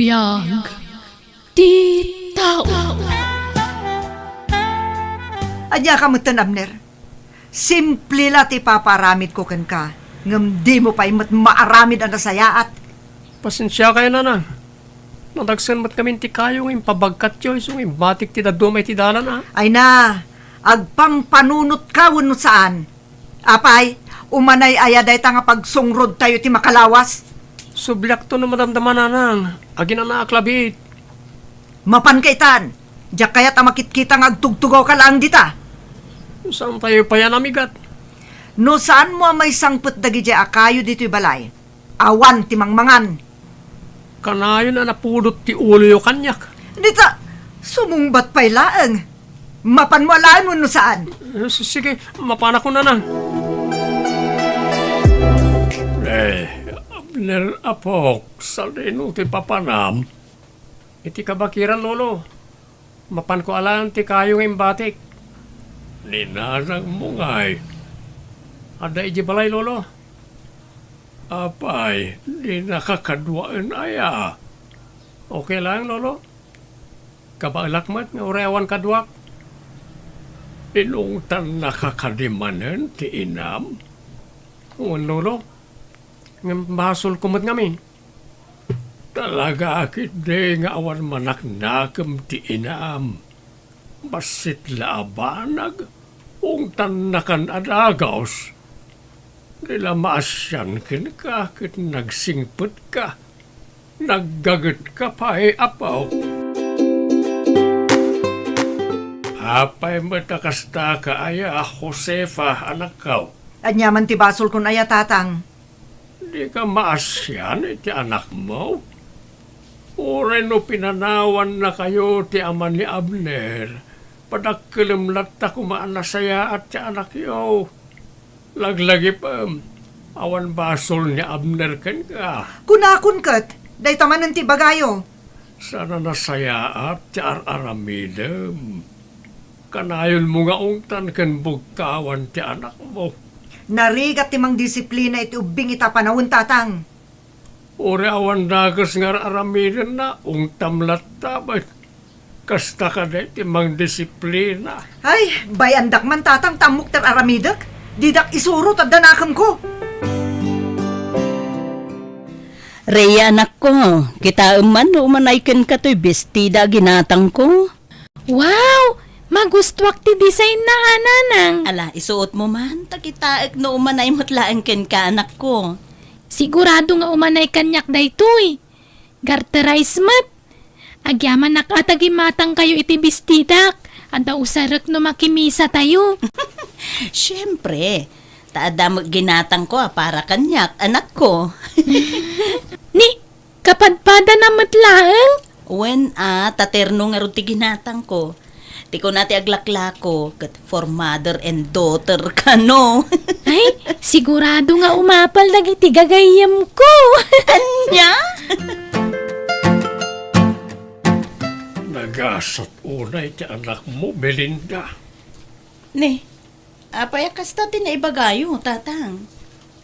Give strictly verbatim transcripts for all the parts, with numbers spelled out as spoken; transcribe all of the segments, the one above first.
biag ti tao. Ania ka metten, Abner? Simple la ti ipapaaramidko kenka, ngem dimo pay met maaramid a nasayaat. Pasensiakayo, nanang. Nadagsen met ngamin ti kayo nga impabagkatyo isu nga imbatik ti dadduma iti dalan, a. Ay na, agpampanunot ka wenno saan? Apay, umanay aya dayta nga pagsungrod tayo ti makalawas? Subliakto no madamdama, nanang. Aginanaak labiit. Mapanka itan. Diak kayat a makitkita nga agtugtugaw ka laeng dita. Saan tayo pay a namigat? No saan mo a maisangpet dagidiay a kayo ditoy balay, awan ti mangmangan. Kanayon a napudot ti uloyo kaniak. Dita, sumungbat pay laeng. Mapan mo alaen wenno saan? Eh, s-, sige, mapanak, nanang. Eh, Abner, apok, sadino ti papanam? Iti kabakiran, Lolo. Mapanko alaen ti kayo nga imbatik. Ni nanangmo ngay? Adda idiay balay, Lolo. Apay, dinaka kaduaen aya? Okay laeng, Lolo. Kabaelak met nga uray awan kaduak. Inungtannaka kadi manen ti inam? Wen, Lolo. Ngem basolko met ngamin. Talaga ketdi nga awan manaknakem ti inam. Bassit la a banag, ungtannakan a dagus. Di la maasian kenka ket nagsingpetka. Naggagetka pay, apok. Apay met a kasta ka aya, Josefa, anakko? Ania man ti basolkon aya, tatang? Dika maasian iti anakmo? Uray no pinanawannakayo ti ama ni Abner, padakkelem latta koma a nasayaat ti anakyo. Laglagipem, awan basol ni Abner kenka. Kunakon ket, dayta manen ti ibagayo. Saan a nasayaat ti ar-aramidem. Kanayonmo nga ungtan ken bugkawan ti anakmo. Narigat ti mangdisiplina iti ubbing ita panawen, tatang. Uray awan dakes nga ar-aramidenna, ungtam latta met. Kasta kadi ti mangdisiplina. Ay, bay-andak man, tatang, ta ammok ti ar-aramidek. Didak isuro ta adda nakemko. Rhea, anakko, kitaem man no umanay kenka toy bestida a ginatangko. Wow! Magustuak ti design na, a, nanang. Ala, isuotmo man, ta kitaek no umanay met laeng kenka, anakko. Sigurado nga umanay kaniak daytoy. Garterized met. Agyamanak a ta gimatangkayo iti bestidak. Adda usarek no makimisa tayo. Siempre, ta adda met ginatangko a para kaniak, anakko. Ni, kapadpadana met laeng? Wen a, ta terno ngarud ti ginatangko. Ti kuna ti aglaklako, ket for mother and daughter kano. Ay, sigurado nga umapal dagiti gagayyemko. Ania? Nagasat unay ti anakmo, Belinda. Ne, apay a kasta ti naibagayo, tatang?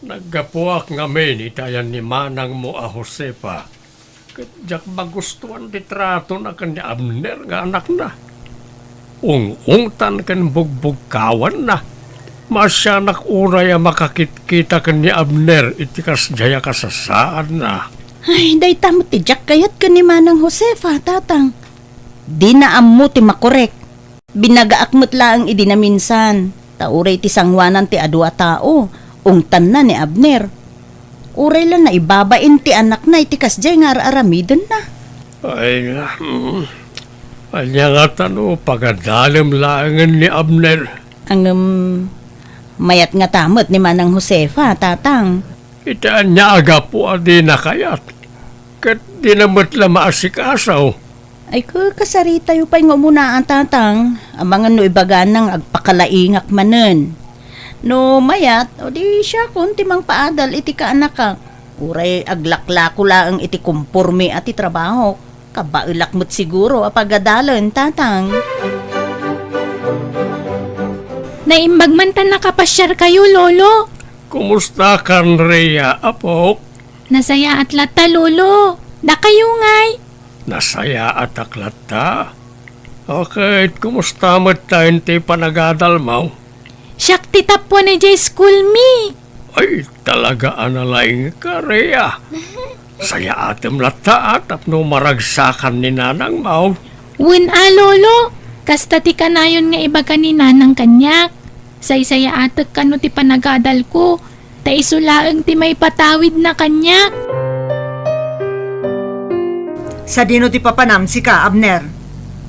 Naggapuak ngamin iti ayan ni manangmo a Josefa, ket diak magustuan ti tratona ken ni Abner nga anakna. Ung-ungtan ken bugbugkawanna. Maasianak unay a makakitkita ken ni Abner iti kasdiay a kasasaadna. Ay, dayta met ti diak kayat ken ni manang Josefa, tatang. Dina ammo ti makorek. Binagaak met laeng idi naminsan, ta uray ti sangoanan ti adu a tao, ungtanna ni Abner. Uray la naibabain ti anakna iti kasdiay nga ar-aramidenna. Ay, mm. Ania ngata no pagadalem laengen ni Abner? Ngem, mayat ngata met ni manang Josefa, tatang. Iti ania a gapu a dina kayat, ket dina met la maasikaso. Ay, ka-, kasaritayo pay nga umuna, a, tatang, amangan no ibagana nga agpakalaingak manen. No mayat, o di siakon ti mangpaadal iti kaanakak. Uray aglaklako laeng iti komporme a ti trabahok. Kabaelak met siguro a pagadalen, tatang. Naimbag man ta nakapasiarkayo, Lolo. Kumusta kan Rhea, apok? Nasayaat latta, Lolo. Dakayo ngay? Nasayaatak latta. O ket, kumusta met tayen ti panagadalmo? Siak ti tappuan idiay school mi. Ay, talaga a nalaingka, Rhea. Sayaatem latta a tapno maragsakan ni nanangmo. Wen a, Lolo. Kasta ti kanayon nga ibaga ni Nanang kaniak. Saysayaatek kano ti panagadalko, ta isu laeng ti maipatawidna kaniak. Sadino ti papanam, sika, Abner?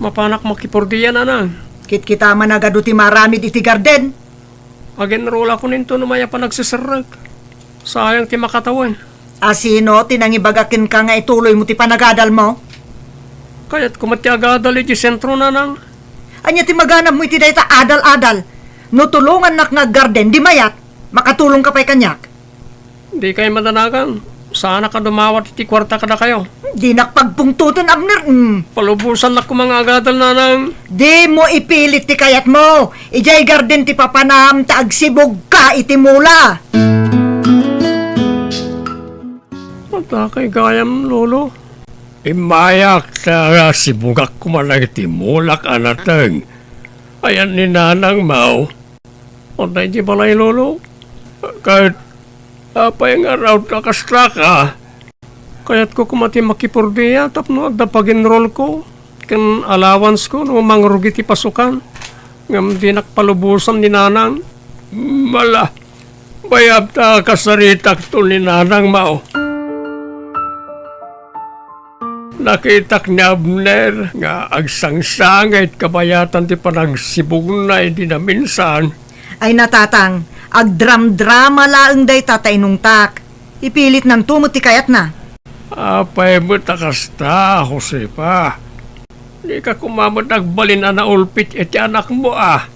Mapanak makipordia, Nanang. Kitkita man a gadu ti maramid iti garden. Agenrolakon inton umay a panagseserrek. Sayang ti makatawen. A sino ti nangibaga kenka nga ituloymo ti panagadalmo? Kayatko met ti agadal iti sentro, Nanang. Ania ti maganabmo iti dayta adal-adal? No tulongannak nga aggarden, di mayat, makatulongka pay kaniak. Dikay madanagan. Saanak a dumawat iti kuarta kadakayo. Dinak pagpungtoten, Abner. Mm. Palubosannak koma nga agadal, Nanang. Dimo ipilit ti kayatmo. Idiay garden ti papanam ta agsibugka iti mula. Adda kay gayam, Lolo. Immayak ta sibugak koma dagiti mulak a nateng. Ayan ni Nanangmo. Adda iti balay, Lolo. Ket apay nga raut a kasta ka? Kayatko koma ti makipordia tapno adda pag-enrollko ken allowance ko no mangrugi ti pasukan. Ngem dinak palubosan ni Nanang. Mala, bayat ta kasaritakto ni Nanangmo. Nakitak ni Abner nga agsangsanga iti kabayatan ti panagsibugna idi naminsan. Ay, natatang, agdramdrama laeng dayta ta inungtak. Ipilitnanto met ti kayatna. Apay met a kasta, Josefa? Dika koma met agbalin a naulpit iti anakmo a.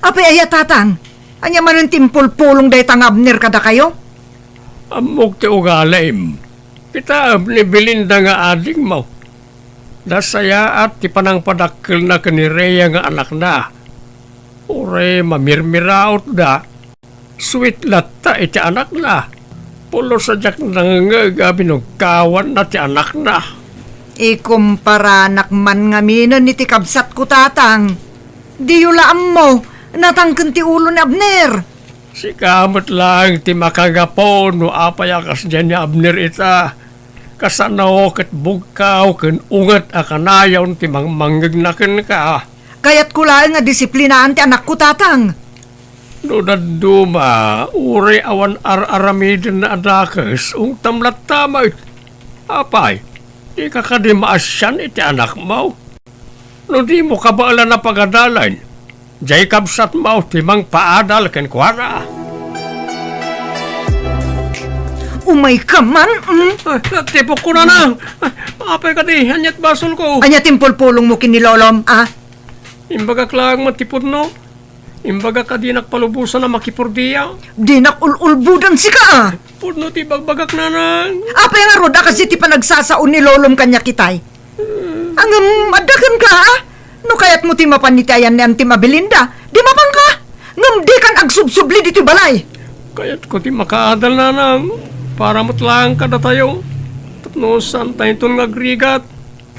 Apay aya, tatang? Ania manen ti impulpulong dayta nga Abner kadakayo? Ammok ti ugalim. Kitaem ni Belinda nga adingmo. Nasayaat ti panangpadakkelna ken ni Rhea nga anakna. Uray mamirmirautda, sweet latta iti anakna. Pulos a diak nangngeg a binugkawanna ti anakna. Ikumparanak man ngaminen iti kabsatko, tatang. Diyo la ammo, natangken ti ulo ni Abner. Sika met laeng ti makagapu no apay a kasdiay ni Abner ita. Kasano ket bugkaw ken unget a kanayon ti mangmangngegna kenka. Kayatko laeng a disiplinaan ti anakko, tatang. No dadduma, uray awan ar-aramidenna a dakes, ungtam latta met. Apay, dika kadi maasian iti anakmo? No dimo kabaelan a pagadalen, diay kabsatmo ti mangpaadal kenkuana. Umayka man, mm? Ah, natipokko, Nanang. Ah, apay kadi, aniat basolko? Ania ti impulpulongmo ken ni Lolom, a? Imbagak laeng met ti pudno. Imbagak a dinak palubosan a makipordia. Dinak ul-ulbodan sika, a? Pudno ti ibagbagak, Nanang. Apay ngarud a kas iti panagsasao ni Lolom kaniak itay? Ngem adda kenka, a? No kayatmo ti mapan iti ayan ni Auntie Abelinda, di mapanka. Ngem dikan agsubsubli ditoy balay. Kayatko ti makaadal, Nanang. Para met laeng kadatayo. Tapno saantayonton nga agrigat.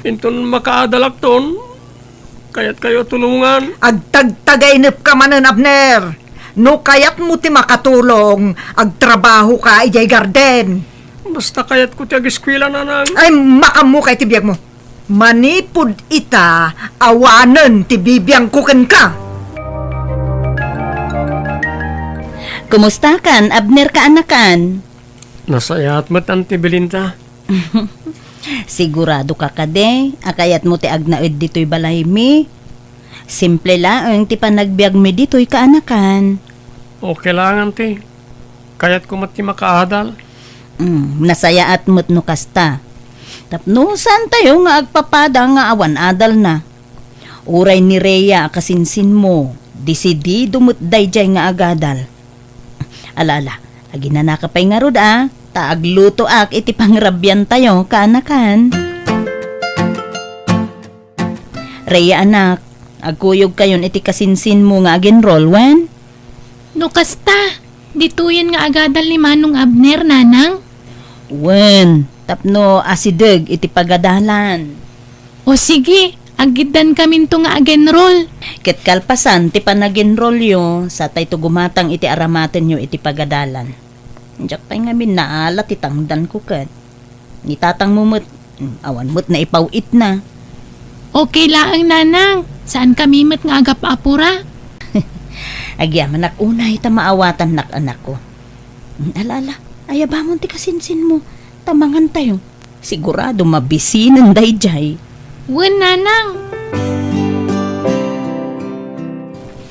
Inton makaadalakton, kayatkayo a tulongan. Agtagtagainepka manen, Abner. No kayatmo ti makatulong, agtrabahoka idiay garden. Basta kayatko ti ageskuela, Nanang. Ay, makaammoka iti biagmo. Manipud ita, awanen ti bibiangko kenka. Kumustakan, Abner, kaanakan? Nasayaat met, Auntie Belinda. Siguradoka kadi a kayatmo ti agnaed ditoy balaymi? Simple laeng ti panagbiagmi ditoy, kaanakan. Okay laeng, Auntie. Kayatko met ti makaadal. Mm, nasayaat met no kasta. Tapno saantayo nga agpapada nga awan adalna. Uray ni Rhea a kasinsinmo, desidido met daydiay nga agadal. Ala, ala, aginanaka pay ngarud, a, ta aglutoak iti pangrabiantayo, kaanakan. Rhea, anak, agkuyogkayon iti kasinsinmo nga agenrol, wen? No kasta, ditoyen nga agadal ni Manong Abner, Nanang? Wen, tapno asideg iti pagadalan. O sige, aggiddankaminto nga agenrol. Ket kalpasan ti panagenrolyo, satayto gumatang iti aramatenyo iti pagadalan. Diak pay ngamin naala ti tangdanko ket. Ni tatangmo met, mm, awan met naipaw-itna. Okay laeng, Nanang. Saankami met nga agap-apura. Agyamanak unay ta maawatannak, anakko. Mm, ala, ala, ayabamon ti kasinsinmo. Ta mangantayo. Sigurado mabisinen daydiay. Wen, Nanang.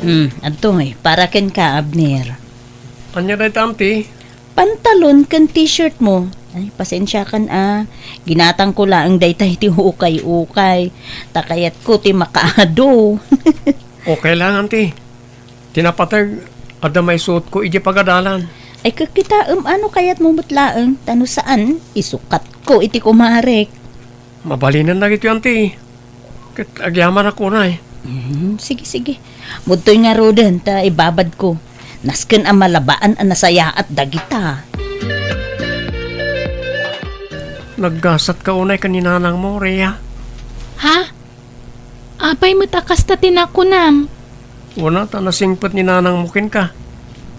Hmm, adtoy, para kenka, Abner. Ania dayta, Auntie? Pantalon ken t-shirt mo. Ay, pasensiakan a. Ginatangko laeng dayta iti ukay-ukay. Ta kayatko ti makaado. Okay lang, Auntie. Ti napateg, adda maisuotko idiay pagadalan. Ay, kakitaem a no kayatmo met laeng, ta no saan, isukatko iti kumarek. Mabalinen dagitoy, Auntie. Ket agyamanak unay. Mhm, sige, sige. Mudtoy ngaruden, ta ibabadko. Nasken a malabaan a nasayaat dagita. Naggasatka unay ken ni nanangmo, Rhea? Ha? Apay met a kasta ti nakunam? Wen a, ta nasingpet ni nanangmo kenka.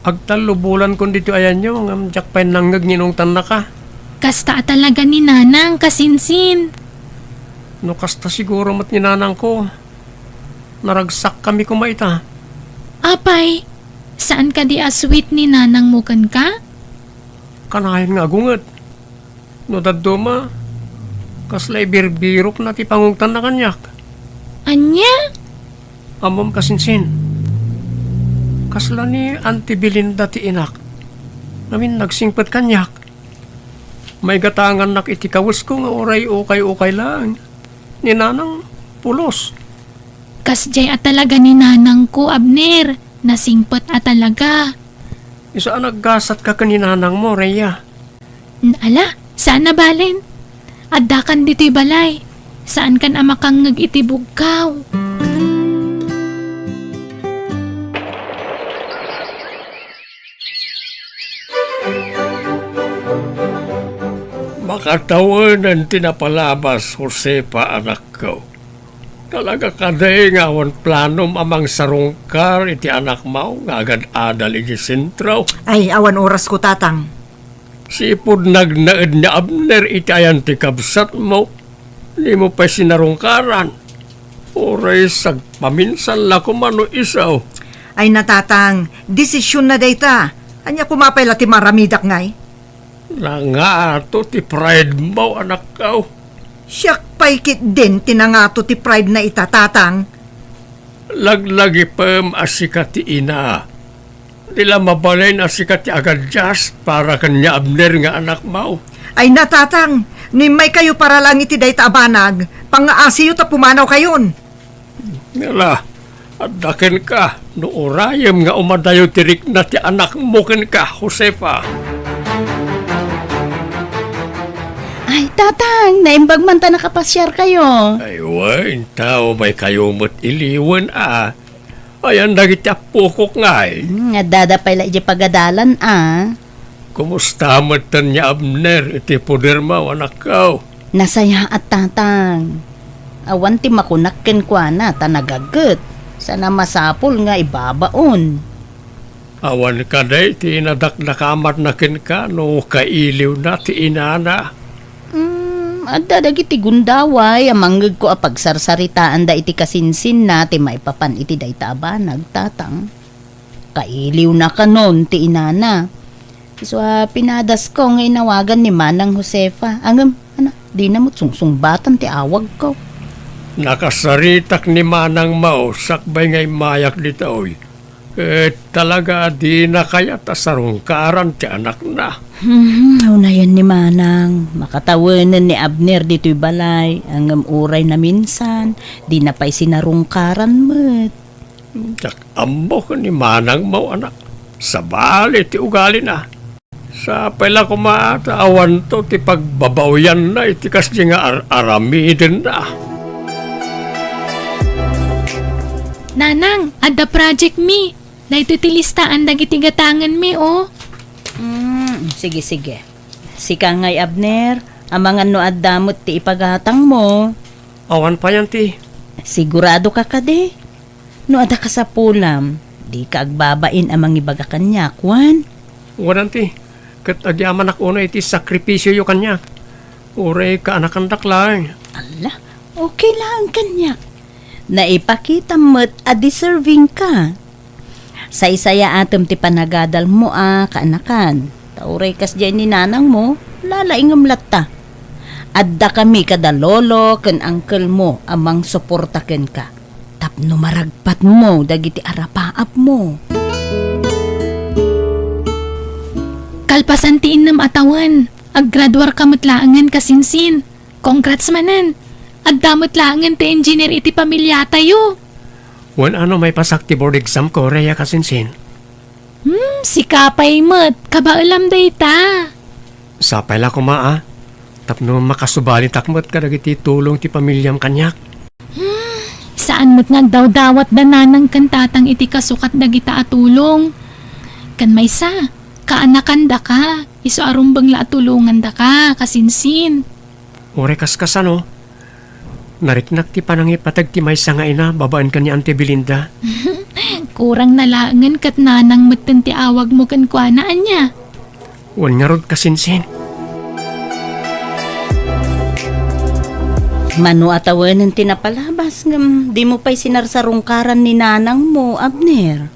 Agtallo bulankon ditoy ayanyo, ngem diak pay nangngeg nga inungtannaka. Kasta a talaga ni nanang, kasinsin. No kasta siguro met ni nanangko, naragsakkami koma ita. Apay, saan kadi a sweet ni nanangmo kenka? Kanayon nga agunget. No dadduma, kasla ibirbirokna ti pangungtanna kaniak. Ania? Ammom, kasinsin. Kasla ni Auntie Belinda ti inak. Ngamin nagsingpet kaniak. Maigatangannak iti kawesko nga uray ukay-ukay laeng. Ni nanang, pulos. Kasdiay a talaga ni nanangko, Abner. Nasingpet a talaga. Isu a naggasatka ken ni nanangmo, Rhea. N-, ala, saan a balen. Addakan ditoy balay. Saankan a makangngeg iti bugkaw. Makatawenen ti napalabas, Josefa, anakko. Talaga kadi nga awan planom a mangsarungkar iti anakmo nga agad-adal iti sentro? Ay, awan orasko, Tatang. Sipud nagnaed ni Abner iti ayan ti kabsatmo, dimo pay sinarungkaran. Uray sagpaminsan la koma no isu. Ay na, Tatang, desisionna dayta. Ania koma pay la ti maaramidak ngay? Nangato ti pride mo, anakko. Siak pay ketdin ti nangato ti pride na ita, Tatang. Laglagipem a sika ti ina. Di la mabalin a sika ti agadias para ken ni Abner nga anakmo. Ay na, Tatang, no immaykayo para laeng iti dayta a banag, pangngaasiyo ta pumanawkayon. Ala, adda kenka, no urayem nga umadayo ti rikna ti anakmo kenka, Josefa. Ay, Tatang, naimbag man ta nakapasiarkayo. Ay, wen, ta umaykayo met iliwen a. Ayan dagiti appokok ngay. Hmm, addada pay la idiay pagadalan a. Kumusta metten ni Abner iti podermo, anakko? Nasayaat, Tatang. Awan ti makunak kenkuana ta nagaget. Sana masapul nga ibabaon. Awan kadi ti nadakdakamatna kenka no kailiwna ti inana? Hmm, adda dagiti gundaway a mangngegko a pagsarsaritaanda iti kasinsinna ti maipapan iti dayta a banag, Tatang. Kailiwna kanon ti inana. Isu a pinadasko nga inawagan ni Manang Josefa. Ngem, ana, dina met sungsungbatan ti awagko. Nakasaritak ni Manangmo sakbay nga immayak ditoy. Ket talaga a dina kayat a sarungkaran ti anakna. Hmm, unayen ni Manang, makatawenen ni Abner ditoy balay, ngem uray naminsan, dina pay sinarungkaran met. Diak ammo ken ni Manangmo, anak. Sabali ti ugalina. Sapay la koma ta awanto ti pagbabaoyanna iti kasdi nga ar-aramidenna. Nanang, adda project mi. Daytoy ti listaan dagiti gatangen mi, o. Mm, sige, sige. Sika ngay, Abner, amangan no adda met ti ipagatangmo. Awan pay, Auntie. Sigurado ka kadi? No adda kasapulam, dika agbabain a mangibaga kaniak, wen? Wen, Auntie. Ket agyamanak unay iti sakripisioyo kaniak. Uray kaanakandak laeng. Alla, okay laeng kaniak. Naipakitam met a deserving ka. Saysayaatem ti panagadalmo a kaanakan. Ta uray kasdiay ni nanangmo, lalaingem latta. Addakami kada lolo ken angkelmo a mangsuporta kenka tapno maragpatmo dagiti arapaapmo. Kalpasan ti innem a tawen, aggraduarka met laengen, kasinsin. Congrats manen! Adda met laengen ti engineer iti pamiliatayo. Wen, ano, maipasak ti board exam ko, Rhea, kasinsin. Hmm, sika pay met. Kabaelam dayta. Sapay la koma, a. Tapno makasubalitak met kadagiti tulong ti pamiliam kaniak. Hmm, saan met nga agdawdawat da nanang ken tatang iti kasukat dagita a tulong. Ken maysa, kaanakandaka, isu a rumbeng la a tulongandaka, kasinsin. Uray kaskasano, nariknak ti panangipateg ti maysa nga ina babaen ken ni Auntie Belinda. Kurang na laengen ket nanang metten ti awagmo kenkuana, ania? Wen ngarud, kasinsin. Mano a tawenen ti napalabas ngem dimo pay sinarsarungkaran ni nanangmo, Abner?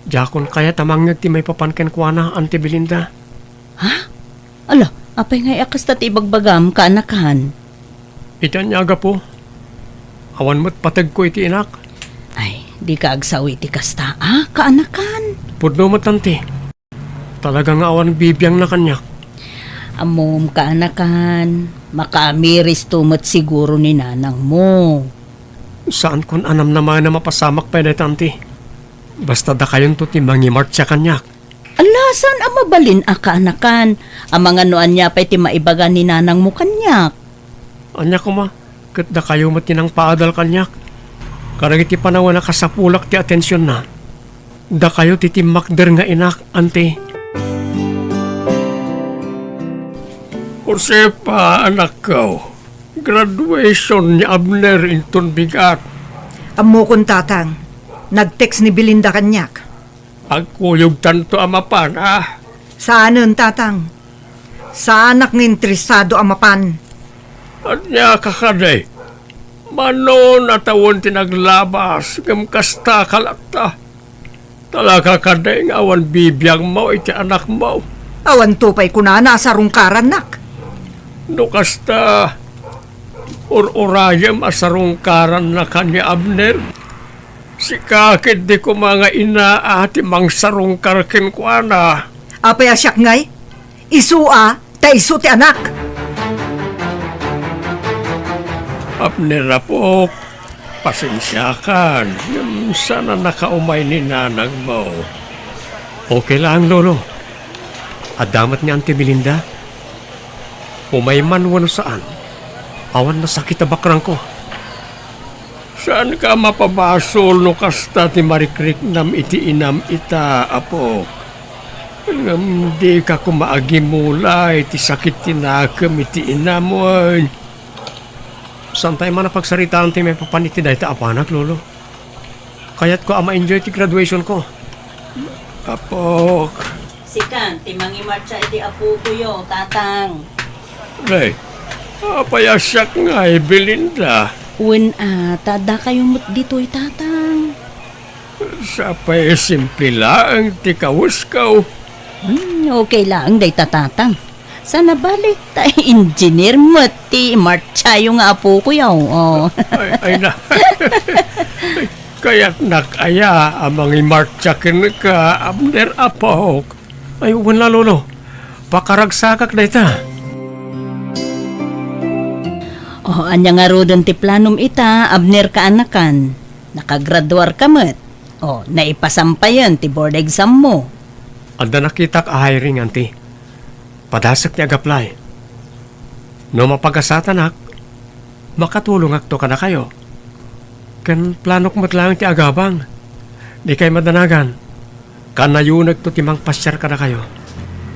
Diakon kayat a mangngeg ti maipapan kenkuana, Auntie Belinda. Ha? Ala, apay ngay a kasta ti ibagbagam, kaanakan? Iti ania a gapu, awan met pategko iti inak. Ay, dika agsao iti kasta, a, kaanakan? Pudno met, Auntie. Talaga nga awan bibiangna kaniak. Ammom, kaanakan, makaamiristo met siguro ni nanangmo. Saankon a namnamaen a mapasamak pay dayta, Auntie. Basta dakayonto ti mangimartsa kaniak. Ala, saan a mabalin a kaanakan? Amangan no ania pay ti maibaga ni nanangmo kaniak. Ania koma, ket dakayo met ti nangpaadal kaniak. Kadagiti panawen a kasapulak ti atensionna, dakayo ti timmakder nga inak, Auntie. Josefa, anakko, graduation ni Abner inton bigat. Ammokon, Tatang. Nag-text ni Belinda kaniak. Agkuyogtanto a mapan, a? Saanen, Tatang. Saanak nga interesado a mapan. Ania ka kadi? Mano a tawen ti naglabas, ngem kasta ka latta. Talaga kadi nga awan bibiangmo iti anakmo? Awanto pay kunana a sarungkarannak. No kasta, ur-urayem a sarungkarannaka ni Abner. Sika ketdi koma nga ina a ti mangsarungkar kenkuana. Apay a siak ngay? Isu a, ta isu ti anak. Abner, apok, pasensiakan, ngem saan a nakaumay ni nanangmo. Okay laeng, Lolo. Adda met ni Auntie Belinda. Umay man wenno saan, awan nasakit a bakrangko. Saanka a mapabasol no kasta ti marikriknam iti inam ita, apok. Ngem dika koma agimula iti sakit ti nakem iti inam, wen? Saantay man a pagsaritaan ti maipapan iti dayta a panak, Lolo. Kayatko a ma-enjoy ti graduation ko. Apok. Sika ti mangimartsa iti apokoyo, Tatang. Nay, apay a siak ngay, Belinda? Wen a, ta addakayo met ditoy, Tatang. Sapay simple laeng ti kawesko. Hmm, okay laeng dayta, Tatang. Saan a bali, ta engineer met ti martsayo nga apokoyo, oh. Ay, ay na. Kayatnak aya a mangimartsa kenka, Abner, apok? Ay, wen la, Lolo. Pakaragsakak dayta. Oh, ania ngaruden ti planom ita, Abner, kaanakan? Nakagraduarka met. Oh, naipasampayen ti board exam mo. Adda nakitak a hiring, Auntie. Padasek ti ag-apply. No mapagasatanak, makatulongakto kadakayo. Ken planok met laeng ti agabang. Dikay madanagan. Kannayonekto ti mangpasiar kadakayo.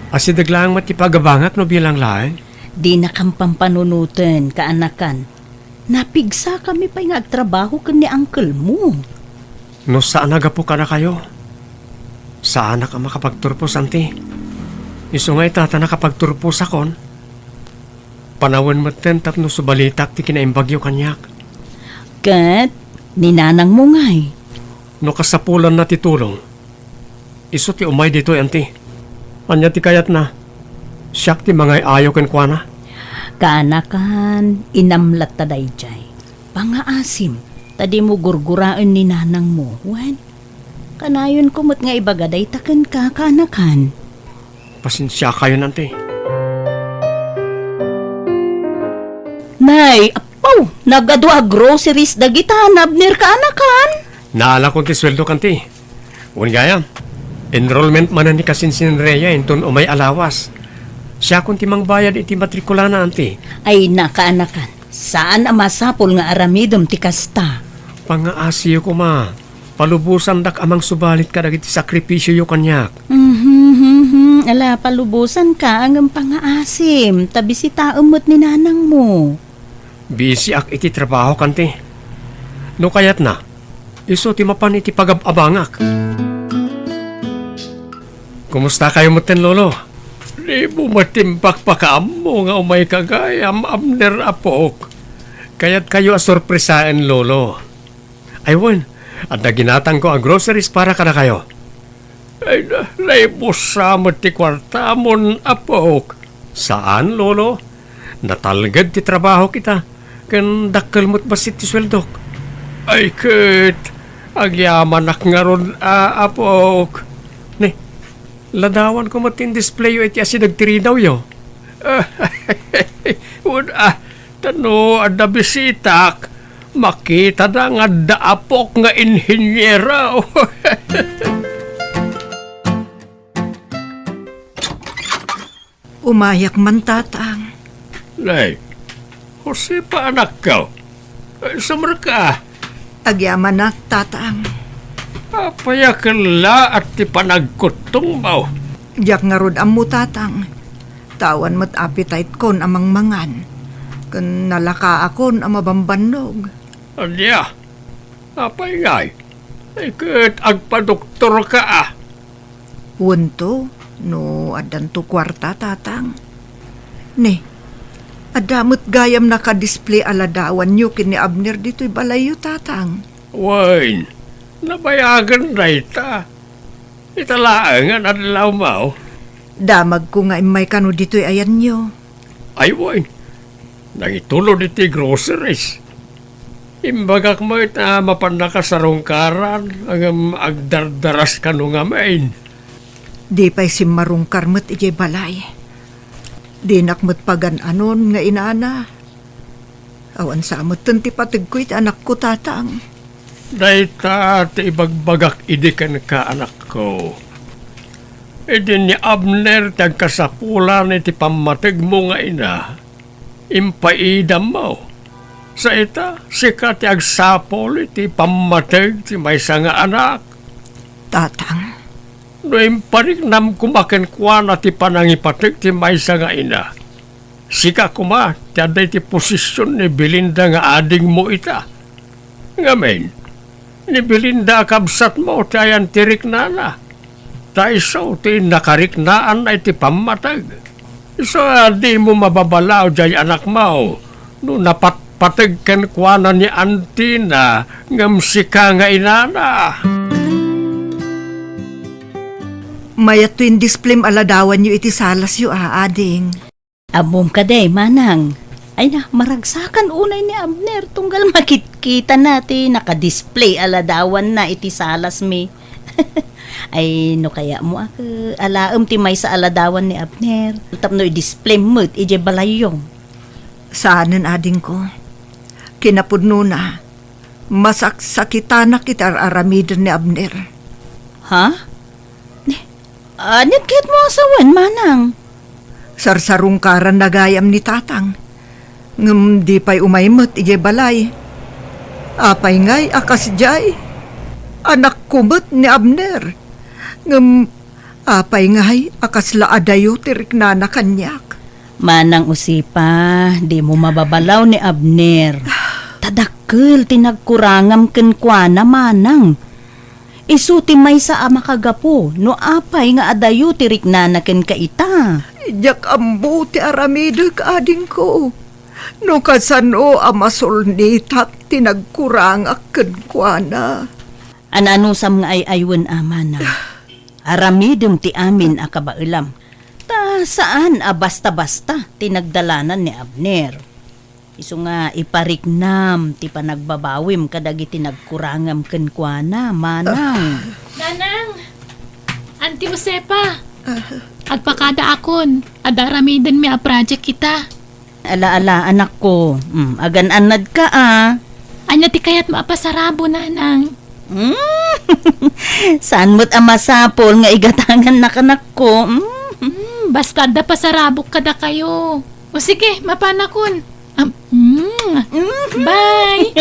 Asideg laeng met ti pagabangak no bilang laeng. Dinakam pampanunoten, kaanakan. Napigsakami pay nga agtrabaho ken ni uncle mo. No saan a gapu kadakayo, saanak a makapagturpos, anti. Isu nga ita ta nakapagturposakon, panawen metten tapno subalitak ti kinaimbagyo kaniak. Ket ni nanang mo ngay? No kasapulanna ti tulong, isu ti umay ditoy, anti. Ania ti kayatna? Siak ti mangay-ayo kenkuana? Kaanakan, inamlatta daydiay. Pangaasim, ta dimo gurguraen ni nanang mo, wen? Kanayonko met nga ibaga dayta kenka, kaanakan. Pasensiakayon, anti. Nay, apo, nagadu a groceries dagita, Abner, kaanakan? Naalakon ti sueldok, anti. Wen gayam, enrollment manen ni kasinsin Rhea inton umay a lawas. Siakon ti mangbayad iti matrikulana, anti. Ay, nakaanakan. Saan a masapul nga aramidem ti kasta. Pangaasiyo koma. Palubosandak a mangsubalit kadagiti sakripisioyo kaniak. Mhm, mhm. Ala, palubosanka, ngem pangaasim, ta bisitaem met ni nanang mo. Bisiak iti trabaho, kanti. No kayatna, isu ti mapan iti pagab-abangak. Kumusta kayo metten, Lolo? Dimo met impakpakaammo nga umay ka gayam, Abner, apok. Kayat kayo a sorpresaen, Lolo. Ay wen, adda ginatangko a groceries para kadakayo. Ay, na, naibusa met ti kuartamon, apok. Saan, Lolo. Natalged ti trabahok ita, ken dakkel met bassit ti sueldok. Ay ket, agyamanak ngarud a, apok. Ni, ladawanko met ti indisplayo iti asideg ti ridawyo. Wen a, ta no adda bisitak, makitada nga adda apok nga inhiniero. Umayak man, Tatang. Nay, Josefa, anakko. Ay, sumrek ka. Agyamanak, Tatang. Apay a kellaat ti panagkuttongmo? Diak ngarud ammo, Tatang. Ta awan met appetite-kon a mangmangan. Ken nalakaakon a mabambannog. Ania? Apay ngay? Ay ket agpadoktorka a. Wento, no addanto kuarta, Tatang. Ni, adda met gayam nakadisplay a ladawanyo ken ni Abner ditoy balayyo, Tatang. Wen, nabayagen dayta. Ita laengen adlawmo. Damagko nga immay kano ditoy ayanyo. Ay wen, nangitulod iti groceries. Imbagak met a mapan nakasarungkaran, ngem agdardaras kano ngamin. Di pay simmarungkar met idiay balay. Dinak met pagan-anon nga inana. Awan sa metten ti pategko iti anakko, Tatang. Dayta ti ibagbagak idi kenka, anakko. Idi ni Abner ti agkasapulan iti pammategmo nga ina, impaidammo. Sa ita, sika ti agsapul iti pammateg ti maysa nga anak. Tatang. No impariknam koma kenkuana ti panangipateg ti maysa nga ina, sika koma ti adda iti posision ni Belinda nga adingmo ita. Ngamin, ni Belinda a kabsatmo ti ayan ti riknana, ta isu ti nakariknaanna iti pammateg. Isu a dimo mababalaw diay anakmo no napatpateg kenkuana ni antina ngem sika nga inana. Mayatto indisplayem a ladawanyo iti salasyo a, ading. Ammom kadi, manang. Ay na, maragsakan unay ni Abner tunggal makitkitana ti nakadisplay a ladawanna iti salasmi. Ay, no kayatmo a, alaem ti maysa a ladawan ni Abner tapno idisplay met idiay balayyo. Saanen, adingko. Kinapudnona, masaksakitanak iti ar-aramiden ni Abner. Ha? Ni, ania ti kayatmo a sawen, manang? Sarsarungkaranna gayam ni Tatang. Ngem di pay umay met idiay balay. Apay ngay a kasdiay? Anakko met ni Abner. Ngem apay ngay a kasla adayo ti riknana kaniak? Manang Josefa, dimo mababalaw ni Abner. Ta dakkel ti nagkurangam kenkuana, manang. Isu ti maysa a makagapu no apay nga adayo ti riknana kenka ita. Diak ammo ti aramidek, adingko. No kasano a masulnitak ti nagkurangak kenkuana. Ananusam nga ay-aywen a, manang. Aramidem ti amin a kabaelam. Ta saan a basta-basta ti nagdalanan ni Abner. Isu nga ipariknam ti panagbabawim kadagiti nagkurangam kenkuana, manang. Nanang! Auntie Josefa! Agpakadaakon, adda aramidenmi a project ita. Ala, ala, anakko. Mm, agan-annadka, a. Ania ti kayatmo a pasarabo, nanang? Mm. Saan met a masapul nga igatangannaka, anakko? Mm. Mm, basta adda pasarabok kadakayo. O sige, mapanakon. Am, mm. Mm. Bye.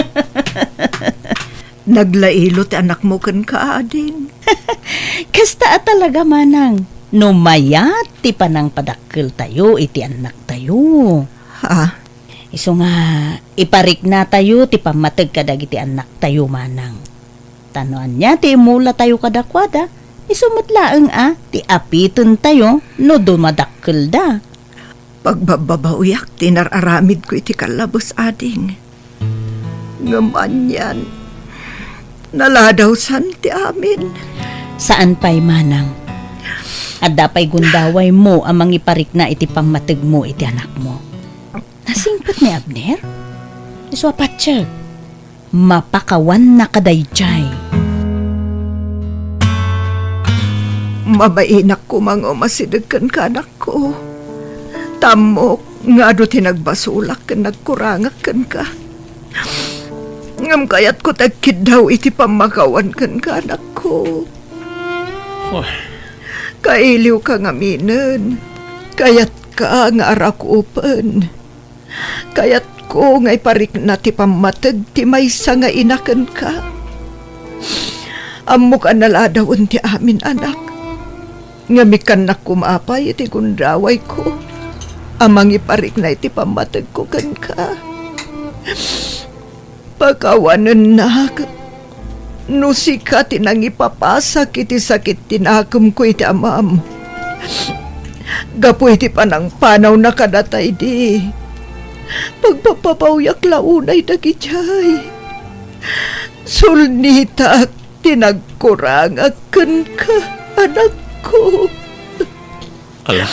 Naglailo ti anakmo kenka, ading. Kasta a talaga, manang. No mayat ti panangpadakkeltayo iti annaktayo. Ha? Isu nga, ipariknatayo ti pammateg kadagiti annaktayo, manang. Ta no ania ti imulatayo kadakuada, isu met laeng a ti apitentayo no dumadakkelda. Pagbabbabawiak ti inar-aramidko iti kallabes, ading. Ngem anian, naladawsan ti amin. Saan pay, manang. Adda pay gundawaymo a mangiparikna iti pammategmo iti anakmo. Nasingpet ni Abner? Isu a patiek. Mapakawanna kadaydiay. Mabainak koma nga umasideg kenka, anakko. Ta ammok nga adu ti nagbasolak ken nagkurangak kenka. Ngem kayatko ti agkiddaw iti pammakawan kenka, anakko. Oy. Kailiwka ngaminen. Kayatka nga arakupen. Kayatko nga iparikna ti pammateg ti maysa nga ina kenka. Ammok a naladawen ti amin, anak. Ngem ikkannak koma pay iti gundawayko a mangiparikna iti pammategko kenka. Pakawanennak no sika ti nangipapasak iti sakit ti nakemko iti amam. Gapu iti panangpanawna kadata idi, pagpapabawyak la unay dagidiay. Sulnitak ti nagkurangak kenka, anakko. Ala,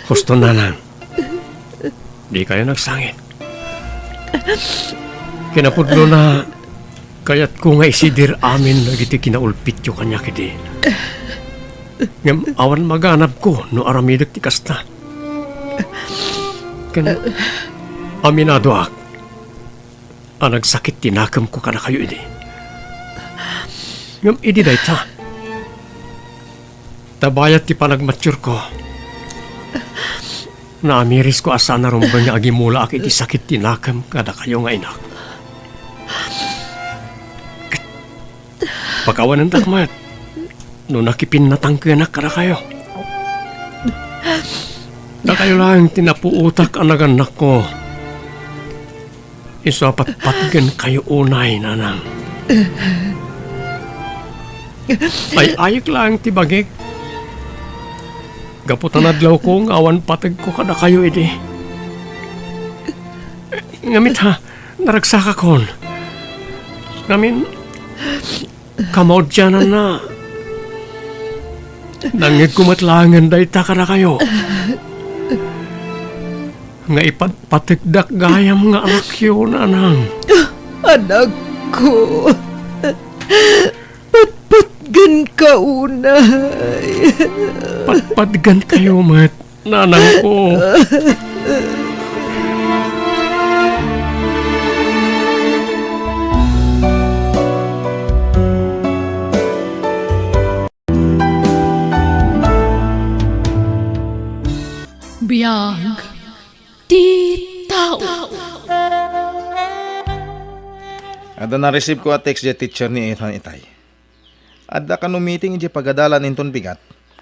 husto, nanang. Dikayo nagsangit. Kinapudno na, kayatko nga isidir amin dagiti kinaulpityo kaniak idi. Ngem awan maganabko no aramidek ti kasta. Ken aminadoak a nagsakit ti nakemko kadakayo idi. Ngem idi dayta, ta bayat ti panagmatiurko, naamirisko a saan a rumbeng nga agimulaak iti sakit ti nakem kadakayo nga inak. Ket pakawanentak met no nakipinnatangkenak kadakayo. Dakayo laeng ti napuotak a nagannakko. Isu a patpatgenkayo unay, nanang. Ay-ayek laeng ti bagik. Gapu ta nadlawko nga awan pategko kadakayo idi. Ngem ita, naragsakakon. Ngamin, kamaudiananna, nangngegko met laengen dayta kadakayo. Nga ipatpategdak gayam nga anakyo, nanang. Anakko, patpatgenka unay. Patpatgenkayo met, nanangko. Biag ti tao. Adda na-receive ko a text diay teacher ni Ethan itay. Adda kano meeting idiay pagadalan inton bigat?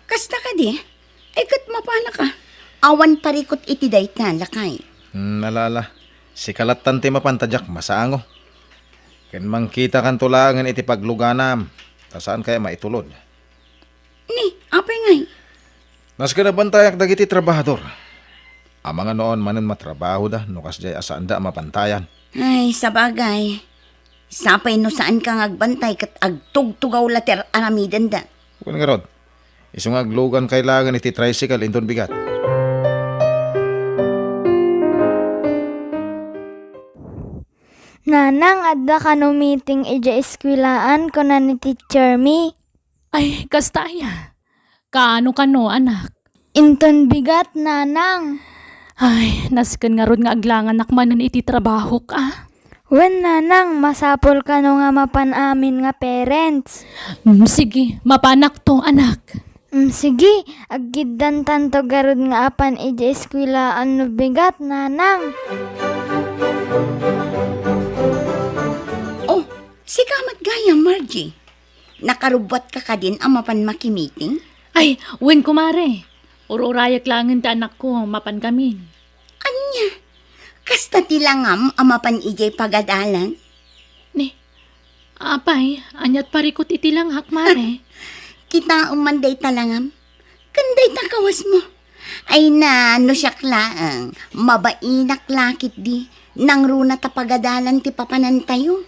Kasta kadi? Ay, ket mapanaka. Awan parikut iti dayta, lakay. Hmm, ala, ala. Sika lattan ti mapanta diak masango. Ken mangkitakanto laengen iti pagluganam, ta saan kaya maitulod. Ni, apay ngay? Nasken a bantayak dagiti trabahador. Amangan no awan manen matrabahoda no kasdiay a saanda a mabantayan. Ay, sabagay. Sapay no saanka nga agbantay ket agtugtugaw la ti ar-aramidenda. Wen ngarud, isu nga aglugankay laengen iti tricycle inton bigat. Nanang, adda kano meeting idiay eskwelaan, kuna ni teacher mi. Ay, kasta aya? Kaano kano, anak? Inton bigat, nanang. Ay, nasken ngarud nga aglanganak manen iti trabahok, a? Wen, nanang, masapul kano nga mapan amin nga parents. Mm, sige, mapanakto, anak. Mm, sige, aggiddantanto garud nga apan idiay eskwelaan no bigat, nanang. Oh, sika met gayam, Margie. Nakarubbuatka kadin a mapan makimiting? Ay, wen, kumare. Ur-urayek laengen ti anakko, mapankamin. Ania? Kasta ti langam a mapan idiay pagadalan? Ni, apay, aniat parikut iti langak, mare? Kitaem man dayta langam. Ken dayta kawasmo. Ay na, no siak laeng, mabainak la ketdi, nangruna ta pagadalan ti papanantayo.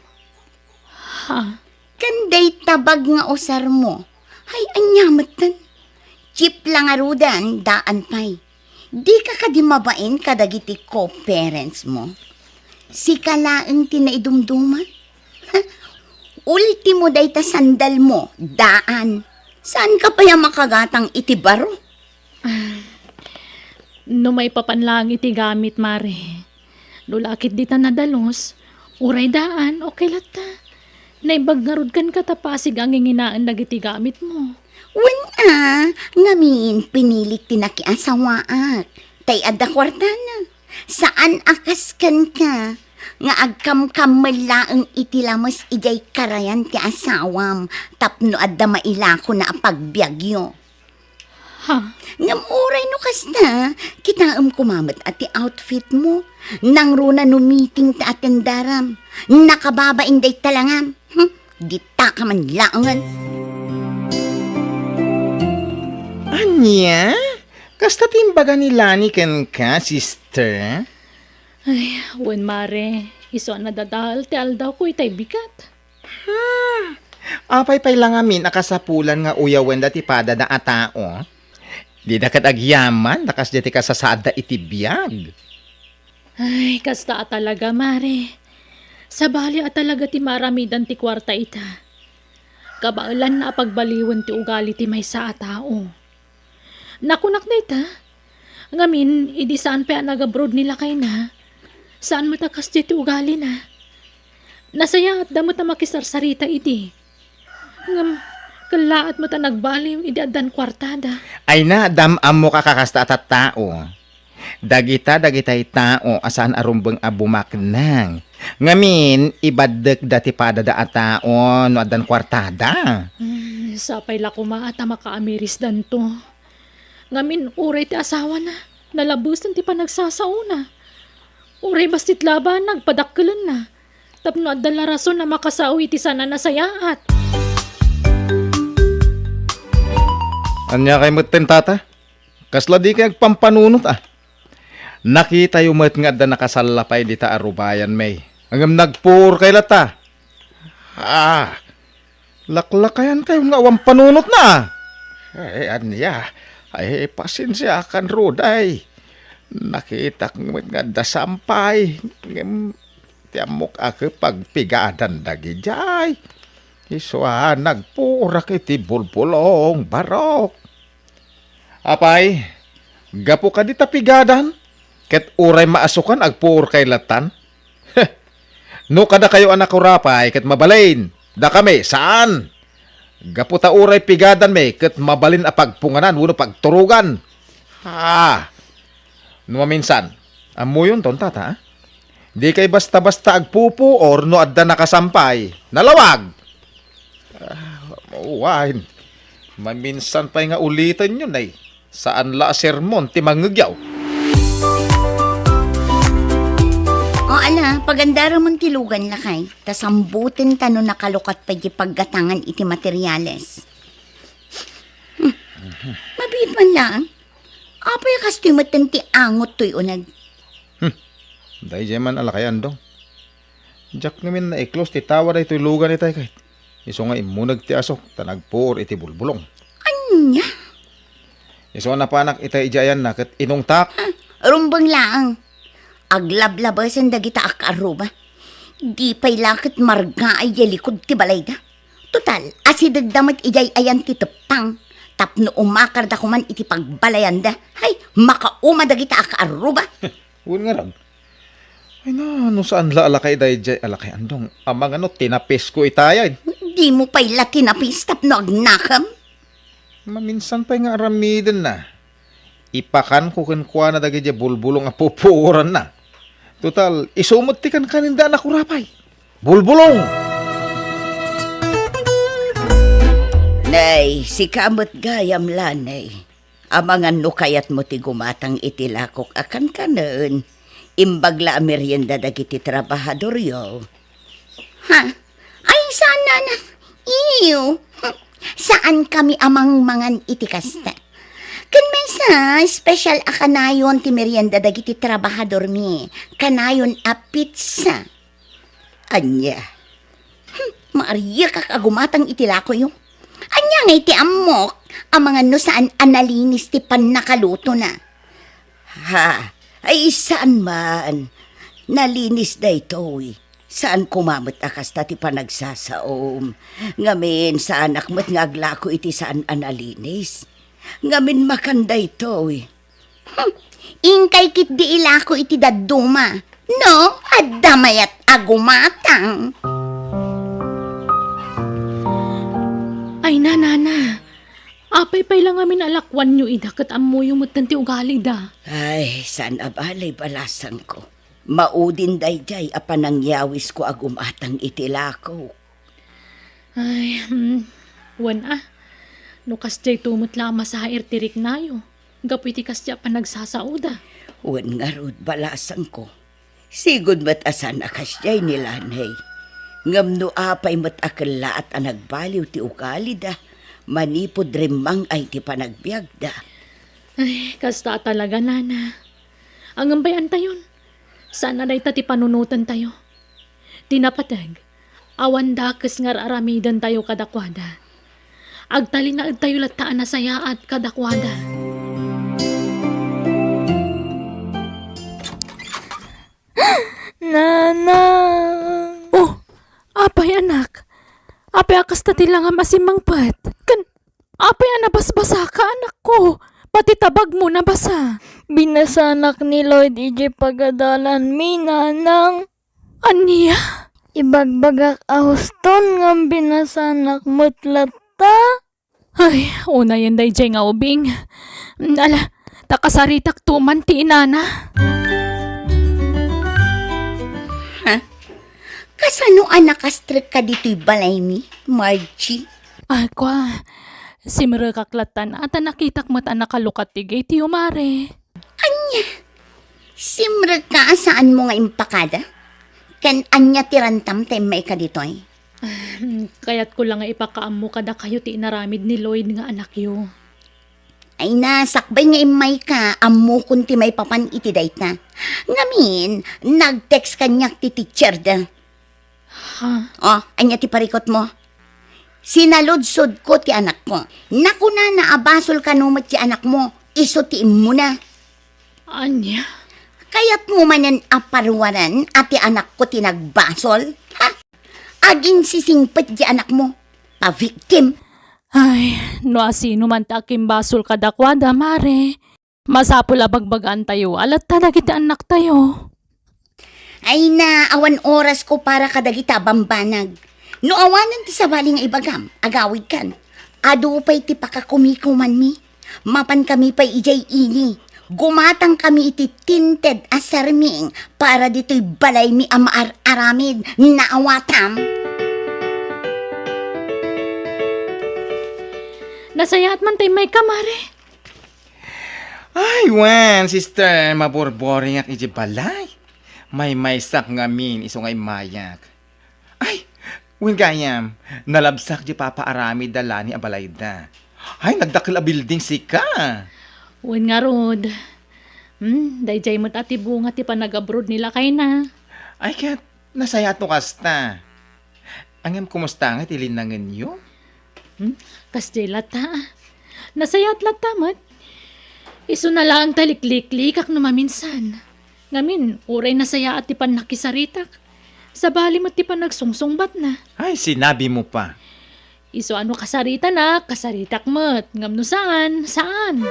Ha? Ken dayta bag nga usarmo, ay ania metten? Jeep la ngaruden, daan pay. Dika kadi mabain kadagiti co-parents mo? Sika laeng ti naidumduma? Ultimo dayta sandal mo, daan. Saan ka pay a makagatang iti baro? Ah, no maipapan laeng iti gamit, mare. No lakit dita nadalus, uray daan, okay latta. Naimbag ngarud kenka ta pasig a nginginaen dagiti gamit mo. Wen a, ngamin pinilik ti nakiasawaak. Tay adda kuartana. Saan a kas kenka nga agkamkammel laeng iti lames idiay karayan ti asawam tapno adda mailakona a pagbiagyo. Ha? Ngem uray no kasta, kitaem koma met a ti outfit mo. Nangruna no meeting ti atendaram. Nakababain dayta langam. Hmm? Dita ka man laengen. Ania? Kasta ti imbaga ni Lani kenka, sister? Ay, wen, mare. Isu a nadadael ti aldawko itay bigat. Hmm. Apay pay la ngamin a kasapulan nga uyawenda ti padada a tao? Dida ket agyaman ta kasdiay ti kasasaadda iti biag. Ay, kasta a talaga, mare. Sabali a talaga ti maaramidan ti kuarta ita. Kabaelanna a pagbaliwen ti ugali ti maysa a tao. Nakunak dayta. Ngamin, idi saan pay a nagabroad ni lakayna, saan met a kasdiay ti ugalina. Nasayaatda met a makisarsarita idi. Ngem, kellaat met a nagbaliw idi addan kuartada. Ay na, dam-ammo ka kakasta a tattao. Dagita, dagitay tao a saan a rumbeng a bumaknang. Ngamin, ibaddekda ti padada a tao no addan kuartada. Hmm, sapay la koma ta makaamirisdanto. Ngamin, uray ti asawana, nalabesen ti panagsasaona. Uray bassit labanna, agpadakkelenna. Tapno adda la rason a makasao iti saan a nasayaat. Ania kay metten, tata? Kasla dikay agpampanunot, a? Nakitayo met nga adda nakasallapay dita a rubayan, May. Ngem nagpuor kay latta. Ah, laklakayan kayo nga awan panunotna. Ay, ania? Ay, pasensiakan, Ruday. Nakitak met nga adda sampay. Ngem, ti ammok a pagpigadan dagidiay. Isu a nagpuorak iti bulbulong, barok. Apay, gapu kadi ta pigadan, ket uray maasukan agpuor kay lattan? Heh! No kadakayo a nakurapay ket mabalin, dakami, saan? Gapu ta uray pigadanmi ket mabalin a pagpunganan wenno pagturogan. Ah! No maminsan, ammuyonton, tata, a? Dikay basta-basta agpupuor no adda nakasampay. Nalawag! Ah, wen. Maminsan pay nga ulitenyo, nay. Saan la a sermon ti mangngegyaw. O ala, pagandaramon ti lugan, lakay. Ta sambutan ta no nakalukat pay ti paggatangan iti materiales. Hmm. Mabiit man laeng. Apay a kastoy metten ti angot toy uneg? Hmm. Daydiay man a lakay, Andong. Diak ngamin naiklos ti tawa daytoy lugan itay ket. Isu nga immuneg ti asuk ta nagpuor iti bulbulong. Ania? Isu a napanak itay idiay ayanna ket inungtak. Ha? Rumbeng laeng. Aglablabesen dagita a kaarruba. Di pay la ket margaay diay likud ti balayda. Total, asidegda met idiay ayan ti teppang. Tapno umakarda koman iti pagbalayanda. Hay, makauma dagita a kaarruba. Wen ngarud. Ay na, no saan la a lakay daydiay a lakay, Andong. Amangan no tinapisko itayen. Dimo pay la tinapis tapno agnakem? Maminsan pay nga aramidenna. Ipakanko kenkuana dagiti bulbulong a pupuoranna. Total, isu met ti kankaninda a nakurapay. Bulbulong! Nay, sika met gayam la, nay. Amangan no kayatmo ti gumatang iti lakok a kankanen, imbag la a merienda dagiti trabahadoryo. Ha? Ay, saan, nana? Iyo. Saan kami a mangmangan iti kasta. Ken maysa, special a kanayon ti merienda dagiti trabahadormi. Kanayon a pizza. Ania? Hmm, maariakak a gumatang iti lakoyo. Ania ngay ti ammok? Amangan no saan a nalinis ti pannakalutona. Ha? Ay, saan man. Nalinis daytoy. Saan koma met a kasta ti panagsasaom. Ngamin, saanak met nga aglako iti saan a nalinis. Ngamin, makan daytoy. Hmm, inkay ketdi ilako iti dadduma. No, adda mayat a gumatang. Ay, nanana. Apay pay la ngamin a lakuanyo ida ket ammoyo metten ti ugalida? Ay, saan a bale, balasangko. Maudin daydiay a panangyawisko a gumatang iti lakok. Ay, hmm. Wen a, no kasdiay to met la a masair ti riknayo, gapu iti kasdiay a panagsasaoda. Wen ngarud, balasangko. Sigud met a saan a kasdiay ni Lanay. Ngem no apay met a kellaat a nagbaliw ti ugalida, manipud rimmang-ay ti panagbiagda. Ay, kasta a talaga, nana. Ngem bay-antayon, saan a dayta ti panunotentayo. Ti napateg, awan dakes nga ar-aramidentayo kadakuada. Agtalinaedtayo latta a nasayaat kadakuada. Nanang! Oh, apay, anak? Apay a kasta ti langam a simmangpet? Ken apay a nabasbasaka, anakko? Pati tabagmo nabasa. Binasanak ni Lloyd idiay pagadalanmi, nanang. Ania? Ibagbagak a huston ngem binasanak met latta. Ay, unayen daydiay nga ubing. Ala, ta kasaritakto man ti inana. Ha? Kasano a nakastrekka ditoy balaymi, Margie? Ay, kua, simrekak lattan a ta nakitak met a nakalukat ti gate-yo, mare. Ania? Simrekka a saanmo nga impakada? Ken ania ti rantam ta immayka ditoy? Ah, kayatko la nga ipakaammo kadakayo ti inaramid ni Lloyd nga anakyo. Ay na, sakbay nga immayka, ammokon ti maipapan iti dayta. Ngamin, nag-text kaniak ti teacher da. Ha? Oh, ania ti parikutmo? Sinaludsodko ti anakko. Nakunana a basol kano met ti anakmo, isu ti immuna. Ania? Kayatmo manen a paruaran a ti anakko ti nagbasol? Ha? Aginsisingpet ti anakmo. Pa-victim. Ay, no asino man ti akimbasol kadakuada, mare. Masapul a bagbagaantayo a latta dagiti annaktayo. Ay na, awan orasko para kadagita a bambanag. No awanen ti sabali nga ibagam, agawidkan. Adu pay ti pakakumikumanmi. Mapankami pay idiay ili. Gumatangkami iti tinted a sarming para ditoy balaymi a maar-aramid. Naawatam? Nasayaat man tay mayka, mare. Ay, wen, sister, maburboringak iti balay. Maymaysak ngamin isu nga immayak. Ay, wen gayam, nalabsak diay papaaramid da Lani a balayda. Ay, nagdakkel a building sika. Wen ngarud. Hmm, daydiay met a ti bunga ti panag-abroad ni lakayna. Ay, ket nasayaat no kasta. Ngem kumusta ngay ti linnangenyo? Hmm? Kasdiay latta. Nasayaat latta met. Isuna laeng ta likliklikak no maminsan. Ngamin, uray nasayaat ti pannakisaritak. Sabali met ti panagsungsungbatna. Ay, sinabi mo pa. Isu a no kasaritanak, kasaritak met. Ngem no saan, saan.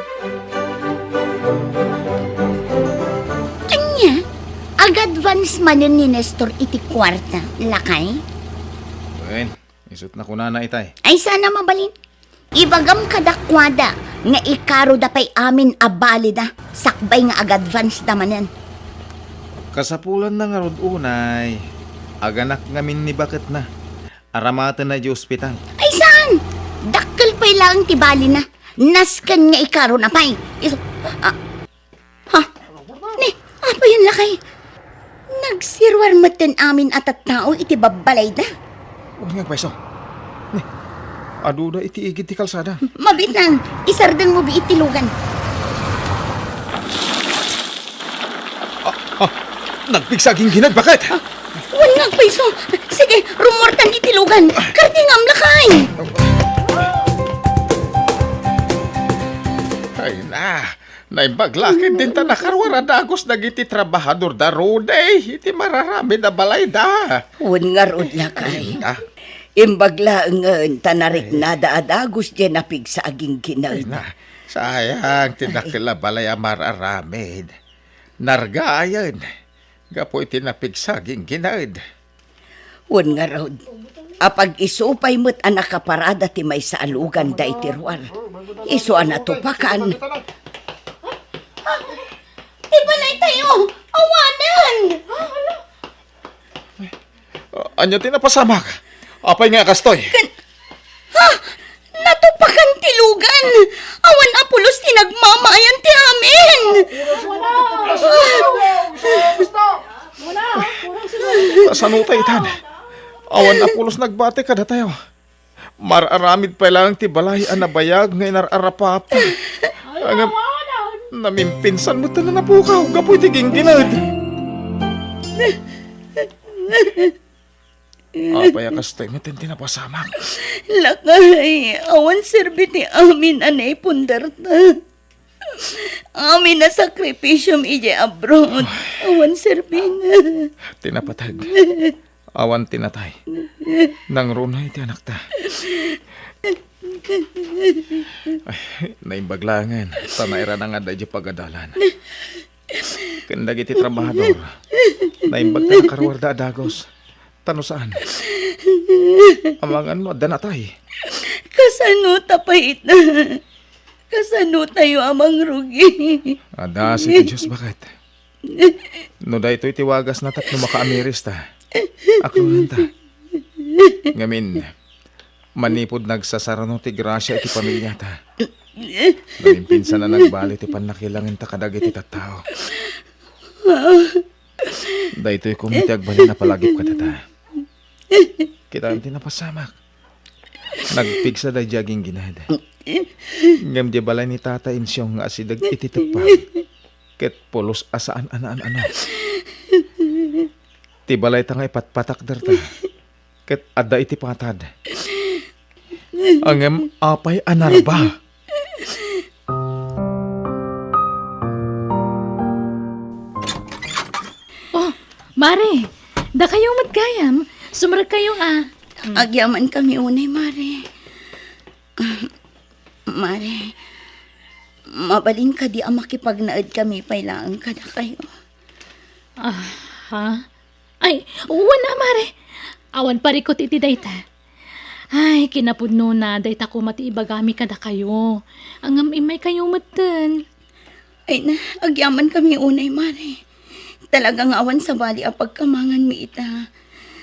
Ania? Ag-advance manen ni Nestor iti kuarta, lakay? Wen, isut' nakunana itay. Ay, saan a mabalin. Ibagam kadakuada nga ikaroda pay amin a balida sakbay nga ag-advance da manen. Kasapulanna ngarud unay, aganak ngamin ni baketna. Aramatenna idiay ospital. Ay, saan? Dakkel pay laeng ti balina. Nasken nga ikarona pay. Is-, ah, Ha? Ni, apayen lakay? Nagsiruar metten amin a tattao iti babbalayda. Wen nga agpayso. Ni, aduda iti igid ti kalsada. Mabiit laeng, isardengmo biit ti lugan. Ah, ah, nagpigsa a gingginad, baket? Ah, wen nga agpayso. Sige, rummuartan iti lugan. Kartingam, lakay. Ay na, naimbag la ketdin ta nakaruar a dagus dagiti trabahador da Rudy iti mararamid a balayda. Wen ngarud, lakay. Ay, ah. Imbag laengen ta nariknada a dagus diay napigsa a ginggined. Ay na, sayang ti dakkel a balay a mararamid. Nargayen gapu iti napigsa a ginggined. Wen ngarud, apag-isu pay met a nakaparada ti maysa a lugan daydi ruar. Isu a natupakan. Ti balaytayo! Awanen! Ah, ania ti napasamak? Apay nga kastoy? Kan-, ha? Natupakan ti lugan! Awan a pulos ti nagmamaayan ti amin! Kasano tay itan? Awan a pulos nagbati kadatayo. Mar-aramid pay laeng ti balay a nabayag nga inar-arapapa. Ngem, namimpinsan met ti napukaw gapu iti ginggined. Apay a kastoy met ti napasamak? Lakay, awan serbi ti amin a naipundarta. Amin a sakripisiom idiay abroad, awan serbina. Ti napateg, awan ti natay. Nangruna iti anakta. Ay, naimbag laengen, ta nairana nga adda idiay pagadalan. Ken dagiti trabahador, naimbag ta nakaruarda a dagus. Ta no saan, amangan no adda natay. Kasano ta pay ita? Kasano tayo a mangrugi? Adda asi ti Dios, baket. No daytoy ti wagasna tapno makaamiris ta, aklonenta. Ngamin, manipud nagsasarano ti grasia iti pamiliata, namimpinsan a nagbali ti pannakilangenta kadagiti tattao. Daytoy koma ti agbalin a palagip kadata. Kitaem ti napasamak. Nagpigsa daydiay a ginggined. Ngem diay balay ni Tata Insiong nga asideg iti teppa, ket pulos a saan a naan-ano. Ti balayta nga ipatpatakderta, ket adda iti patad. Ngem apay a narba? Oh, Mare, dakayo met gayam. Sumrekkayo a. Agyamankami unay, Mare. Mare, mabalin kadi a makipagnaedkami pay laeng kadakayo? Ah, ha? Ay, wen a, Mare. Awan parikut iti dayta. Ay, kinapudnona, dayta koma ti ibagami kadakayo. Ngem immaykayo metten. Ay na, agyamankami unay, Mare. Talaga nga awan sabali a pagkamanganmi ita.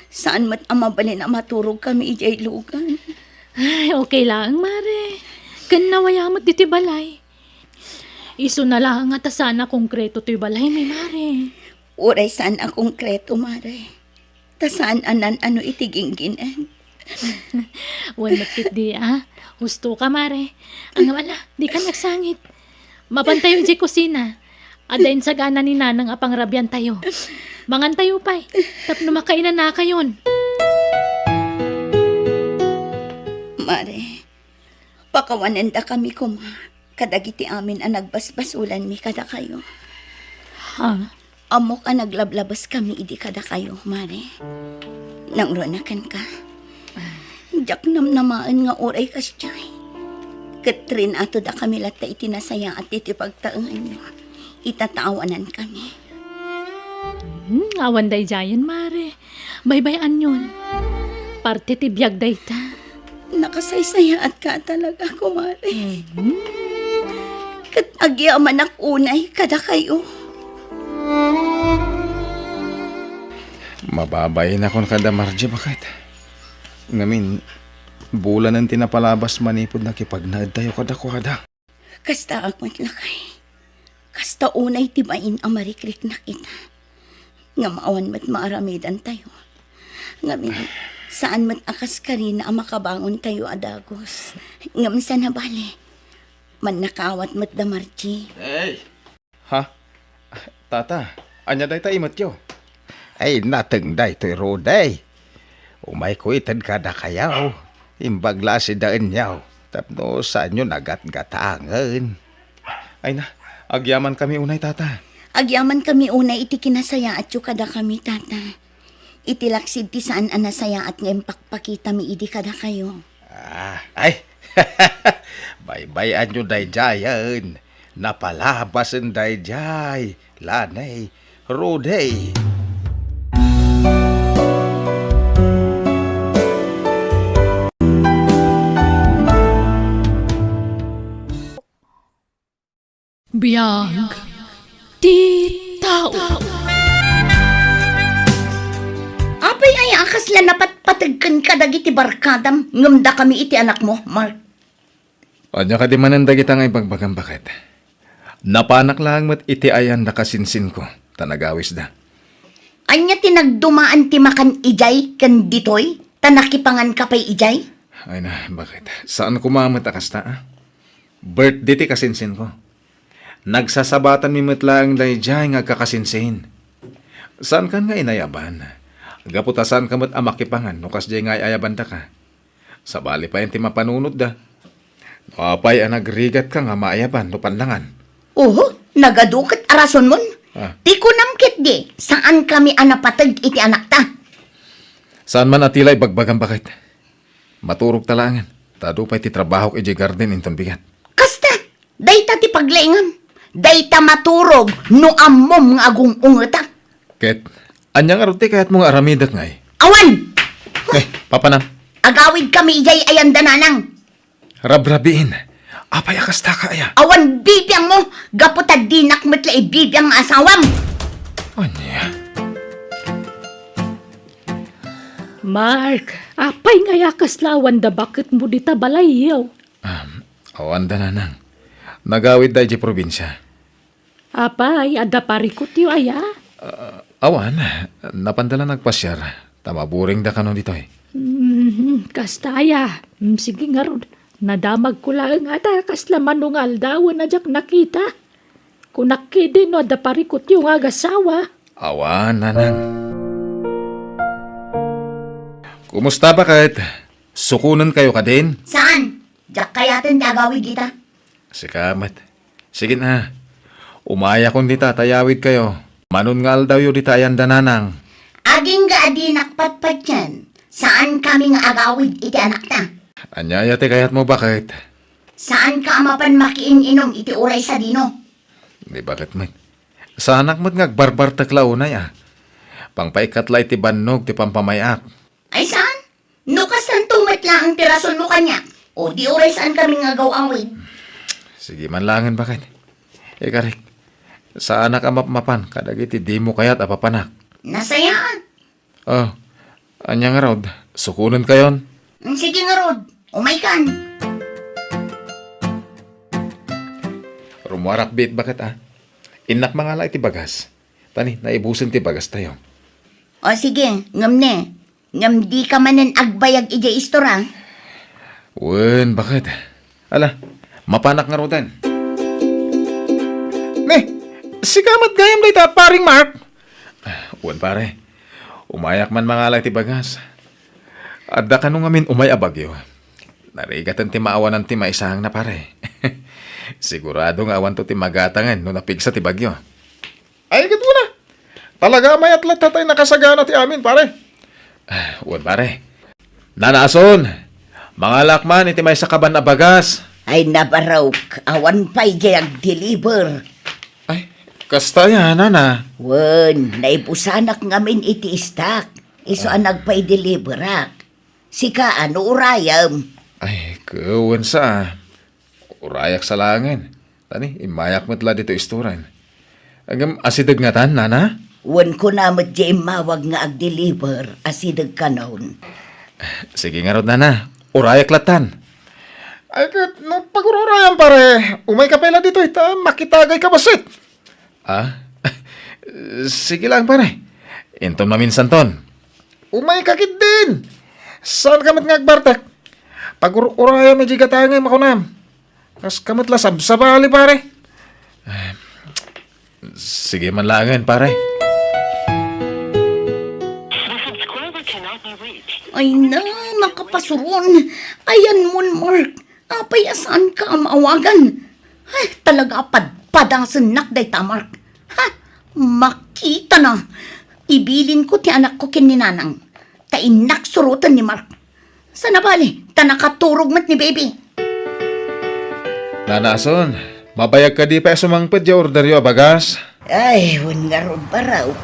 Saan met a mabalin a maturogkami idiay lugan. Ay, okay laeng, Mare. Ken nawaya met ditoy balay. Isuna laeng a ta saan a konkreto toy balaymi, Mare. Uray saan a konkreto, Mare. Ta saan a naan-ano iti gingginen. Wen met ketdi, a. Husto ka, Mare. Ngem ala, dika nagsangit. Mapantayo idiay kusina. Adda insagana ni Nanang a pangrabiantayo. Mangantayo pay, tapno makainanakayon. Mare, pakawanendakami koma kadagiti amin a nagbasbasolanmi kadakayo. Ha? Ammok a naglablabeskami idi kadakayo, Mare. Nangruna kenka. Diak namnamaen nga uray kasdiay. Ket rinatodakami latta iti nasayaat iti pagtaenganyo. Ita ta awanankami. Hmm, awan daydiayen, Mare. Baybay-anyon. Parte ti biag dayta. Nakasaysayaatka talaga, kumare. Mhm. Ket agyamanak unay kadakayo. Mababainakon kada Margie, baket. Ngamin, bulanen ti napalabas manipud nakipagnaedtayo kadakuada. Kastaak met, lakay. Kasta unay ti bain a marikriknak ita. Ngem awan met maaramidantayo. Ngamin, saan met a kaskarina a makabangontayo a dagus. Ngem saan a bale, mannakaawat met da Margie. Hey! Ha? Tata, ania dayta imetyo? Ay, nateng daytoy, Rudy. Umayko ited kadakayo. Imbag la a sidaenyo tapno saanyo nagatgatangen. Ay na, agyamankami unay, Tata. Agyamankami unay iti kinasayaatyo kadakami, Tata. Iti laksid ti saan a nasayaat nga impakpakitami idi kadakayo. Ah, ay! Baybay-anyo daydiayen. Napalabasen daydiay, Lanay, Rudy. Biag ti tao. Apay aya a kasla napatpateg ken kadagiti barkadam ngem dakami iti anakmo, Mark? Ania kadi manen dagita nga ibagbagam, baket? Napanak laeng met iti ayan da kasinsinko, ta nagawisda. Ania ti nagdumaan ti makan idiay ken ditoy, ta nakipanganka pay idiay? Ay na, baket? Saan koma met a kasta, a? Birthday ti kasinsinko. Nagsasabatanmi met laeng daydiay nga agkakasinsin. Saankan nga inayaban. Gapu ta saanka met a makipangan no kasdiay nga ay-ayabandaka. Sabali pay ti mapanunotda. No apay a nagrigatka nga maayaban no pannangan? Oho, nagadu ket a rasonmon. Ah. Ti kunam ketdi, saankami a napateg iti anakta. Saan man a ti la ibagbagam, baket? Maturogta laengen, ta adu pay ti trabahok idiay garden inton bigat. Kasta, dayta ti paglaingam. Dayta maturog no ammom nga agung-ungetak. Ket, ania ngarud ti kayatmo nga aramidek ngay? Awan! Eh, papanam? Agawidkami idiay ayan da Nanang. Rabrabiin. Apay a kastaka aya? Awan bibiangmo, gapu ta dinak met la ibibiang nga asawam. Ania? Mark, apay nga aya kasla awan da baketmo dita balayyo? Um, awan da, Nanang. Nagawid da idiay probinsia. Apay, adda parikutyo aya? Ah, awan, napanda la nagpasiar, ta maburing da kano ditoy. Mm, kasta aya. Mm, sige ngarud, nadamagko laeng a ta kasla mano nga aldawen a diak nakita. Kunak ketdi no adda parikutyo nga agasawa. Awan, Nanang. Kumusta, baket? Sukonenkayo kadin? Saan? Diak kayaten ti agawid ita. Sika met. Sige na. Umayakon dita ta ayawidkayo. Manon nga aldawyo dita ayan da Nanang? Agingga a dinak patpatien. Saankami nga agawid iti anakta. Ania aya ti kayatmo, baket? Saanka a mapan makiin-inom iti uray sadino? Di baket met. Saanak met nga agbarbartek la unay a. Pangpaikkat la iti bannog ti pampamay-ak. Ay saan? No kastanto met laeng ti rasonmo kaniak, o di uray saankami nga agaw-awid. Sige man laengen, baket. Ikarik, saanak a mapmapan kadagiti dimo kayat a papanak. Nasayaat. Oh, ania ngarud? Sukonenkayon? Mm, sige ngarud. Umaykan. Rummuarak biit, baket, a. Innak mangala iti bagas. Tani, naibusen ti bagastayo. O sige, ngem ne, ngem dika manen agbayag idiay istor, a? Wen, baket. Ala, mapanak ngaruden. Ne, sika met gayam dayta, paring Mark? Wen, pare. Umayak man mangala iti bagas. Adda kano ngamin umay a bagyo. Narigaten ti maawanan ti maisangna, pare. Sigurado nga awanto ti magatangen no napigsa ti bagyo. Ay, ket una. Talaga, mayat latta tay nakasagana ti amin, pare. Ah, wen, pare. Nana Ason, mangalak man iti maysa kaban a bagas. Ay, nabarok, awan pay diay agdeliver. Ay, kasta ya, nana. Wen, naibusanak ngamin iti istak. Isu a nagpaideliverak. Sika, ano urayem? Ay, kewen sa. Urayak sa laengen. Tani, immayak met la ditoy istoran. Ngem asideg ngatan, nana? Wen, kuna met diay immawag nga agdeliver, asideg kanon. Sige ngarud, nana. Urayak lattan. Ay, ket no pagururayan, pare, umayka pay la ditoy, ta makitagayka bassit. Ah? Sige lang, pare. Inton maminsanton. Umayka ketdin. Saanka met nga agbartek? Pagur-urayam idiay gatangem a kunam. Kaska met la sabsabali, pare. Ah, sige man laengen, pare. Ay na, nakapasuron. Ayanmon, Mark. Apay a saanka a maawagan? Ay, talaga a padpadasennak dayta, Mark. Ha? Makitana. Ibilinko ti anakko ken ni Nanang. Ta innak suroten ni Mark. Sana bali, ta nakaturog met ni Baby. Nana Ason, mabayag kadi pay a sumangpet diay orderyo a bagas? Ay, wen ngarud, Barok.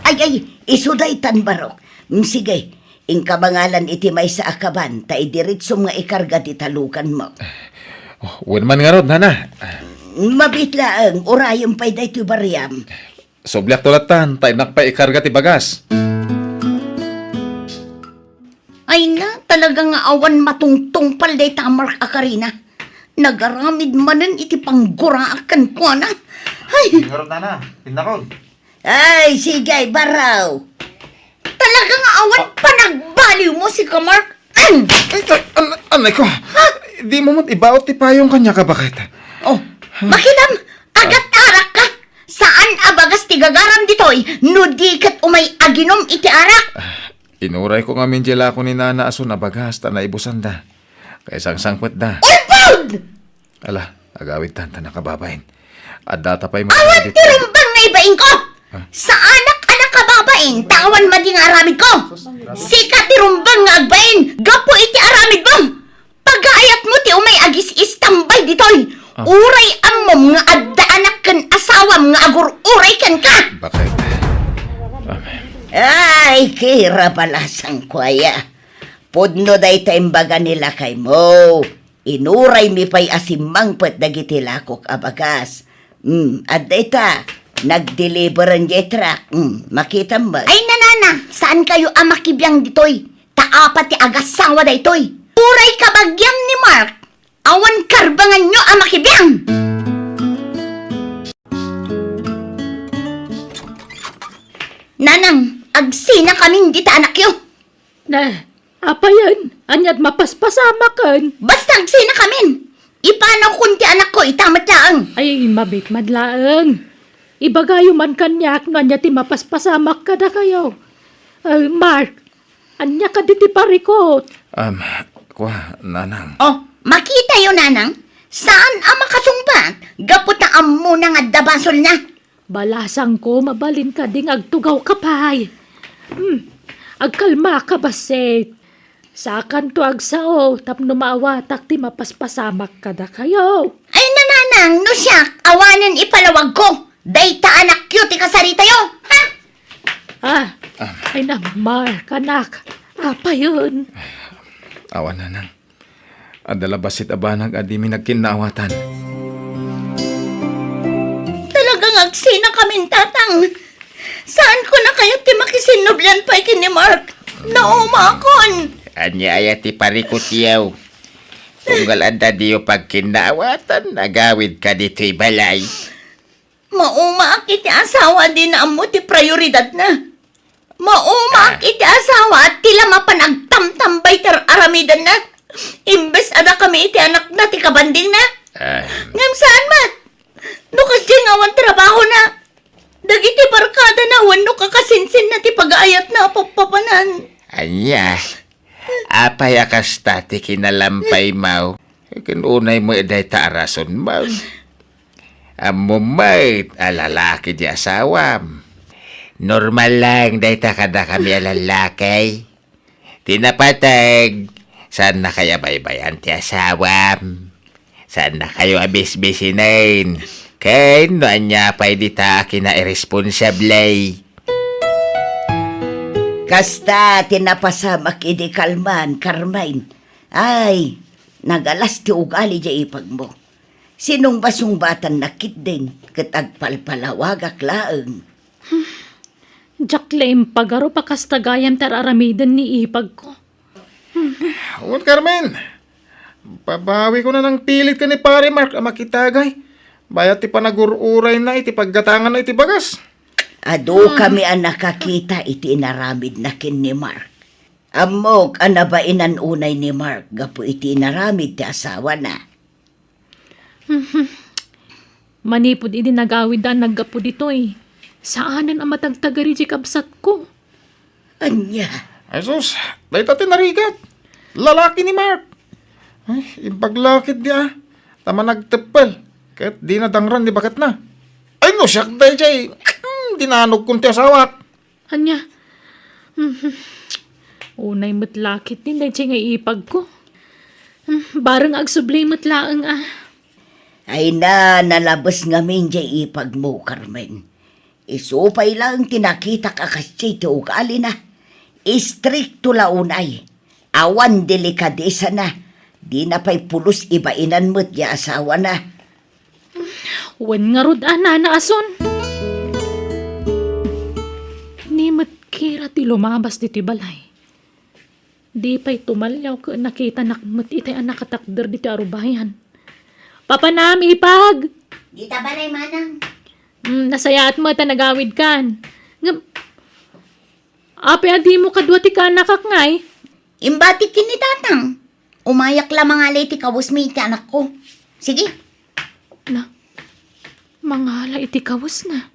Ay, ay, isu daytan, Barok. Mm, sige, inka mangalan iti maysa a kaban, ta idiritsom nga ikarga ti talukanmo. Oh, wen man ngarud, nana. Mabiit laeng, urayem pay daytoy bariam. Subliakto lattan, ta innak pay ikarga ti bagas. Ay na, talaga nga awan matungtungpal dayta a Mark a karina. Nagaramid manen iti pangguraak kenkuana. Ay! Ngarud, nana, tindakon. Ay, sige, Barok. Talaga nga awan panagbaliwmo, sika, Mark. Ay, ay, an-, anay ko. Ha? Di mo met ibaot ti payong kaniak a baket. Oh, makitam, agat-arak ka. Saan a bagas ti gagaram ditoy no di ket umay aginom iti arak? Inuray ko ngamin diay lako ni Nana Ason a bagas ta naibusanda. Kaisangsangpetda. Ulpod! Ala, agawidtan ta nakababain. Addata pay met. Awan ti rumbeng nga ibainko! Ah. Saanak a nakababain, ta awan madi nga aramidko! Sika ti rumbeng nga agbain, gapu iti aramidmo! Pagayatmo ti umay agis-istambay ditoy! Ah. Uray ammom nga adda anak ken asawam nga agur-uray kenka! Bakit? Amen. Ay, kira balasangko aya. Pudno dayta imbaga ni lakaymo. Inuraymi pay a simmangpet dagiti lakok a bagas. Hmm, adda ita, nagdeliberen diay truck. Hmm, makitam met. Ay, nanana, saankayo a makibiang ditoy? Ta apat ti agassawa daytoy. Uray kabagiam ni Mark, awan karbanganyo a makibiang. Nanang, agsinakamin dita anakyo. Na, apayen, ania't mapaspasamaken? Basta agsinakamin. Ipanawkon ti anakko ita met laeng. Ay, mabiit man laeng. Ibagayo man kaniak no ania ti mapaspasamak kadakayo. Ay, Mark, ania kadi ti parikut? Um, kua, nanang. Oh, makitayo, nanang. Saan a makasungbat? Gapu ta ammona nga adda basolna. Balasangko, mabalin kadi nga agtugawka pay. Hmm, agkalmaka bassit. Sakanto agsao tapno maawatak ti mapaspasamak kadakayo. Ay, nananang, no siak, awanen ipalawagko. Dayta anakyo ti kasaritayo, ha? Ah, ay, namar, kanak. Apayen. Awan, nanang. Adda la bassit a banag a dimi nagkinnaawatan. Talagang agsinakamin, Tatang. Saanko na kayat ti makisinnublian pay ken ni Mark? Naumakon. Ania aya ti parikutyo? Tunggal adda diyo pagkinnaawatan, agawidka ditoy balay. Maumaak iti asawa a dina ammo ti prioridadna. Maumaak Ah. iti asawa a ti la mapan agtamtambay ti ar-aramidenna. Imbes a dakami iti anakna ti kabandingna. Ah. Ngem saan met? No kasdiay nga awan trabahona, dagiti barkadana wenno kakasinsinna ti pagaayatna a pappapanan. Ania? Apay a kasta ti kinalampaymo? Ken unay met dayta a rasonmo. Ammom met a lalaki ti asawam. Normal lang dayta kadakami a lalaki. Ti napateg, saannakayo a baybayan ti asawam. Saannakayo a bisbisinen. Ken no ania pay dita a kinairresponsable. Kasta ti napasamak idi kalman, Carmen. Ay, nagalas ti ugali diay ipagmo. Sinungbasungbatanna ketdin ket agpalpalawagak laeng. Diak la impagarup a kasta gayam ti ar-aramiden ni ipagko. Wen, Carmen, babawikon a nangpilit ken ni Pare Mark a makitagay. Bayat ti panagur-urayna iti paggatanganna iti bagas. Adu kami a nakakita iti inaramidna ken ni Mark. Ammok a nabainan unay ni Mark gapu iti inaramid ti asawana. Manipud idi nagawidda a naggapu ditoy, saanen a matagtagari diay kabsatko. Ania? Ay sus, dayta ti narigat. Lalaki ni Mark. Ay, imbag la ketdi a. Ta managteppel. Ket dina dangran ni baketna. Ay, no siak daydiay, hmm, dinanogkon ti asawak. Ania? Mhm. Unay met la ketdi daydiay nga ipagko. Hmm, bareng agsubli met laeng a. Ay na, nalabes ngamin diay ipagmo, Carmen. Isu pay laeng ti nakitak a kasdiay ti ugalina. Istrikto la unay. Awan delikadesana. Dina pay pulos ibainan met diay asawana. Wen ngarud a, Nana Ason. Ni met Kira ti lumabas ditoy balay. Di pay tumalliaw ket nakitanak met itay a nakatakder ditoy arubayan. Papanam, ipag! Dita balay, manang. Mm, nasayaat met a nagawidkan. Ngem, apay a dimo kadua ti kaanakak ngay? Imbatik ken ni tatang. Umayak la mangala iti kawesmi iti anakko. Sige. Na, mangala iti kawesna.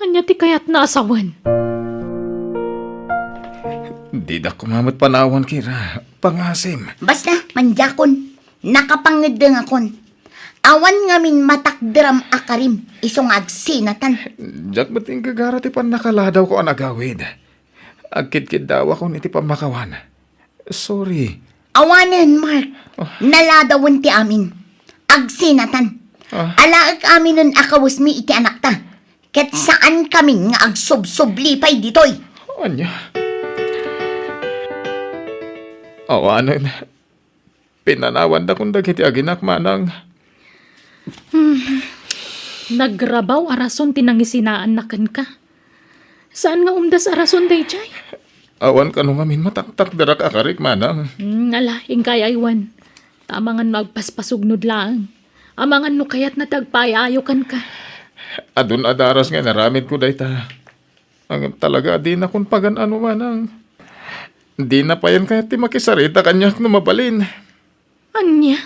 Ania ti kayatna a sawen? Didak koma met panawan, Kira. Pangasim. Basta, mandiakon. Nakapangeddengakon. Awan ngamin matakderam a karim, isu nga agsinatan. Diak met inggagara ti pannakaladawko a nagawid. Agkidkiddawakon iti pammakawan. Sorry. Awanen, Mark. Ah. Naladawen ti amin. Agsinatan. Ah. Alaek aminen a kawesmi iti anakta. Ket saankamin nga agsubsubli pay ditoy. Ania? Awanen. Pinanawandakon dagiti aginak, manang. Hmm. Nagrabaw a rason ti nangisinaanna kenka. Saan nga umdas a rason daydiay? Awan kano ngamin mataktakderak a karik, manang. Hmm, ala, inkay aywan. Ta amangan no agpaspasugnod laeng. Amangan no kayatna ti agpaayayo kenka. Adun a daras nga inaramidko dayta. Ngem talaga a dinakon pagan-ano, manang. Dina payen kayat ti makisarita kaniak no mabalin. Ania?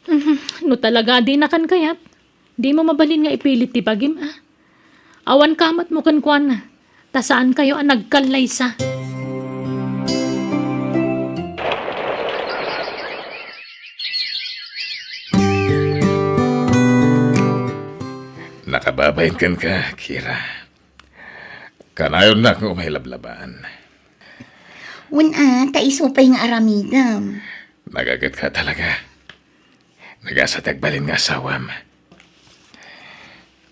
Mhm, no talaga a dinakan kayat, dimo mabalin nga ipilit ti bagim, a? Awan kamatmo kenkuana, ta saankayo a nagkallaysa. Nakababain kenka, Kira. Kanayonnak nga umay lablabaan. Wen a, ta isu pay nga aramidem. Nagagetka talaga. Nagasat ti agbalin nga asawam.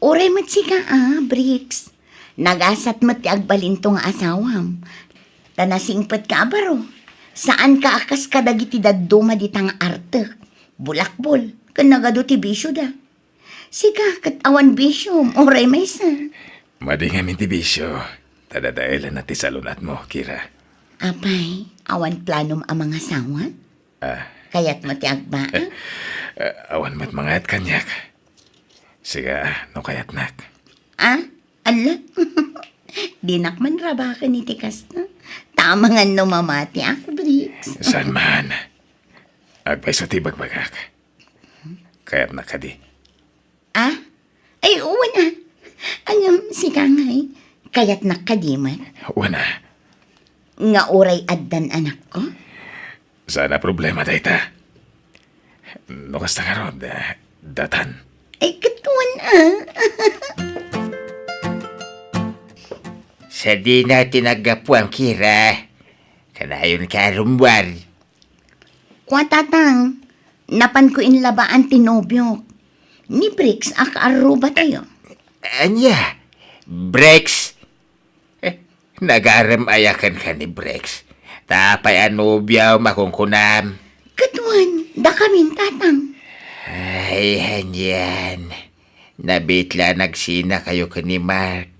Uray met sika a, Bricks. Nagasat met ti agbalinto nga asawam. Ta nasingpetka a baro. Saanka a kas kadagiti dadduma dita nga artek, bulakbol, ken nagadu ti bisioda. Sika ket awan bisiom, uray maysa. Madi ngamin ti bisio, ta dadaelenna ti salun-atmo, Kira. Apay, awan planom a mangasawa? Ah. Kayatmo ti agbaag? Eh, awan met mangayat kaniak. Siga, no kayatnak. Ah? Ala? Dinak man rabaken iti kasta. Ta amangan no mamatiak, Bricks. Saan man? Agpayso ti bagbagak. Kayatnak kadi? Ah? Ay, wen a. Ngem, sika ngay, kayatnak kadi met? Wen a. Nga uray addan anakko? Saan a problema dayta. No kasta ngarud, eh, datan. Ay, ket wen a. Sadina ti naggapuam, Kira. Kanayon ka rummuar. Kua, Tatang, napanko inlabaan ti nobiok. Ni Bricks a kaarrubatayo. Ania? Bricks? Eh, nagarem aya kenka ni Bricks? Ta apay a nobiom a kunkunam? Ket wen, dakamin, Tatang. Ay, anian. Nabitla a nagsinakayo ken ni Mark,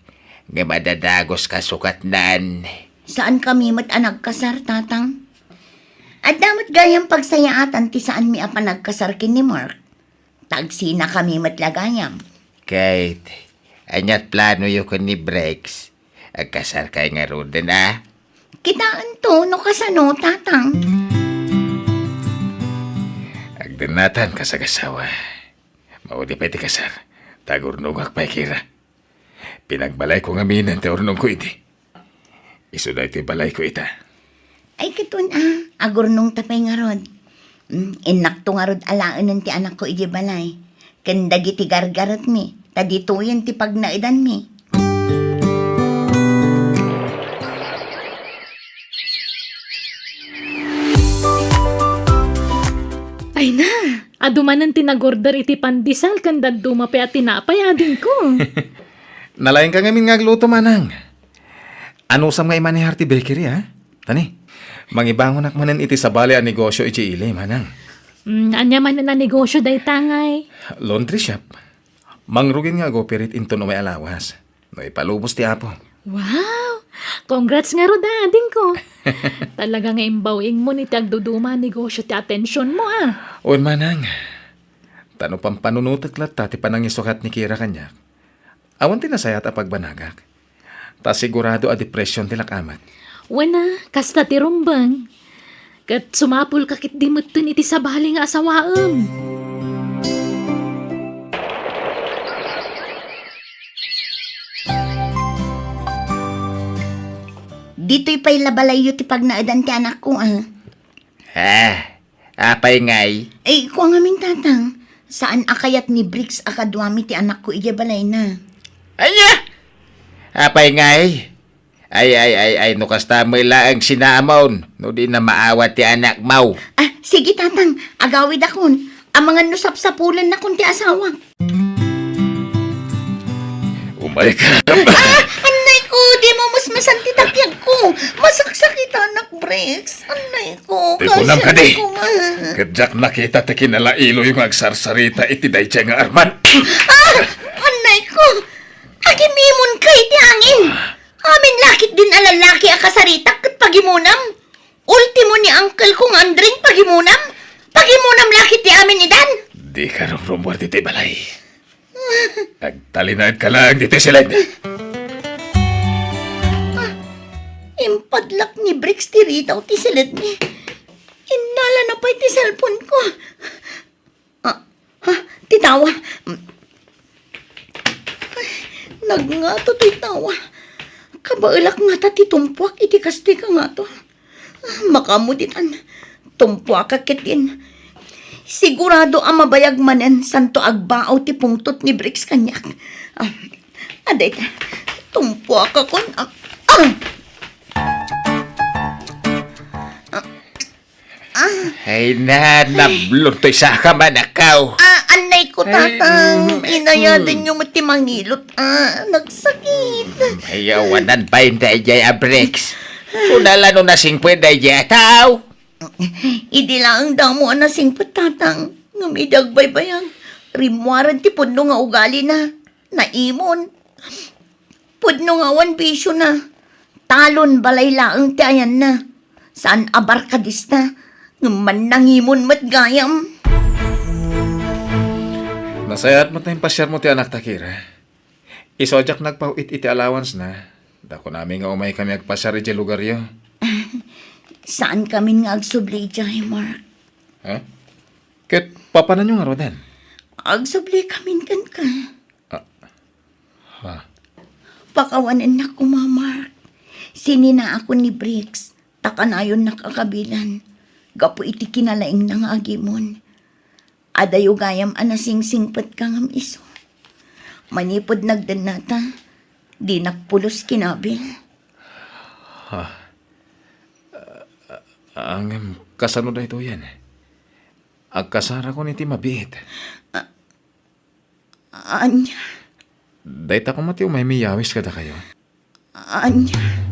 ngem adda dagus kasukatnan. Saankami met a nagkasar, Tatang. Adda met gayam pagsayaatan ti saanmi a panagkasar ken ni Mark. Ta agsinakami met la gayam. Ket, ania't planoyo ken ni Bricks? Agkasarkayo ngaruden a? Kitaento no kasano, Tatang. Agdennatan kas agasawa. Maudi pay ti kasar, ta agurnongak pay, Kira. Pinagbalayko ngaminen ti urnongko idi. Isu daytoy balayko ita. Ay, ket wen a, agurnongta pay ngarud. Mm, innakto ngarud alaenen ti anakko idiay balay, ken dagiti gargaretmi, ta ditoyen ti pagnaedanmi. Ay na, adu manen ti nag-order iti pandesal ken dadduma pay a tinapay, adingko. Nalaingka ngamin nga agluto, manang. Anusam nga imanehar ti bakery, a? Tani, mangibangonak manen iti sabali a negosio idiay ili, manang. Mm, ania manen a negosio dayta ngay? Laundry shop. Mangrugin nga ag-operate inton umay a lawas. No ipalubos ti Apo. Wow! Congrats ngarud a, adingko. Talaga nga imbaw-ingmon iti agduduma a negosio ti atensionmo, a. Wen, manang. Ta no pampanunotek latta ti panangisukat ni Kira kaniak, awan ti nasayaat a pagbanagak. Ta sigurado a depression ti lakamek. Wen a, kasta ti rumbeng. Ket sumapulka ketdi metten iti sabali nga asawaem. Ditoy pay la balayyo ti pagnaedan ti anakko, a. Ah, apay ngay? Ay, kua ngamin, Tatang. Saan a kayat ni Bricks a kaduami ti anakko idiay balayna. Ania? Apay ngay? Ay, ay, ay, ay, no kasta met laeng sinaamon, no di na maawat ti anakmo. Ah, sige, Tatang. Agawidakon. Amangan no sapsapulennakon ti asawak. Umayka. Ah, annay ko, di mo musmusan ti takyag ko. Masaksakitanak, Bricks. Annay ko, ti kunam kadi. Ko nga. Ket diak nakita ti kinalailoyo nga agsarsarita iti daydiay nga armat. Ah, annay ko. Agim-imonka iti angin. Amin la ketdin a lalaki a kasaritak ket pagimonam. Ultimo ni uncle ko nga Andring pagimonam. Pagimonam la ket ti amin idan. Dika rumrummuar ditoy balay. Agtalinaedka laeng ditoy siled. Ah, impadlak ni Bricks ti ridaw ti siledmi. Innalana pay ti cellphone ko. Ah, ha? Ti tawa? Ay, nagngato toy tawa. Kabaelak ngata ti tumpuak iti kastoy kangato. Ah, makaammo ditan. Tumpuakak ketdin. Sigurado a mabayag manen santo agbaaw ti pungtot ni Bricks kaniak. Ah, adayta. Tumpuakakon. Ah, ah! Ah, ay na, nablon toy saka manakaw. Ah, annay ko, Tatang. Ay, inayadan mm. Niyo met ti mangilot. Ah, nagsakit. Ay, awanan pa yung dayjay a Bricks. Kunala no nasingpet dayjay a tao. Idi laeng damo a nasingpet, Tatang. Ngem idi agbaybayag, rimmuaren ti pudno nga ugalina. Naimon. Pudno nga awan bisiona. Talon balay laeng ti ayanna. Saan a barkadista, ngem mannangimon met gayam. No Sayaat met ta impasiarmo ti anakta, Kira. Isu a diak nagpaw-it iti allowance na, ta kunami nga umaykami agpasiar idiay lugaryo. Saankamin nga agsubli idiay, Mark. Ha? Ket papananyo ngaruden? Agsublikamin kenka. Ah, ha? Pakawanennak koma, Mark. Sininaakon ni Briggs, ta kanayonnak a kabilan gapu iti kinalaingna nga agimon. Adayo gayam a nasingsingpetka ngem isu. Manipud nagdennata, dinak pulos kinabil. Ha? Ah, ngem kasano daytoyen? Agkasarakon iti mabiit. Ania? Dayta koma ti umay miyawis kadakayo. Ania?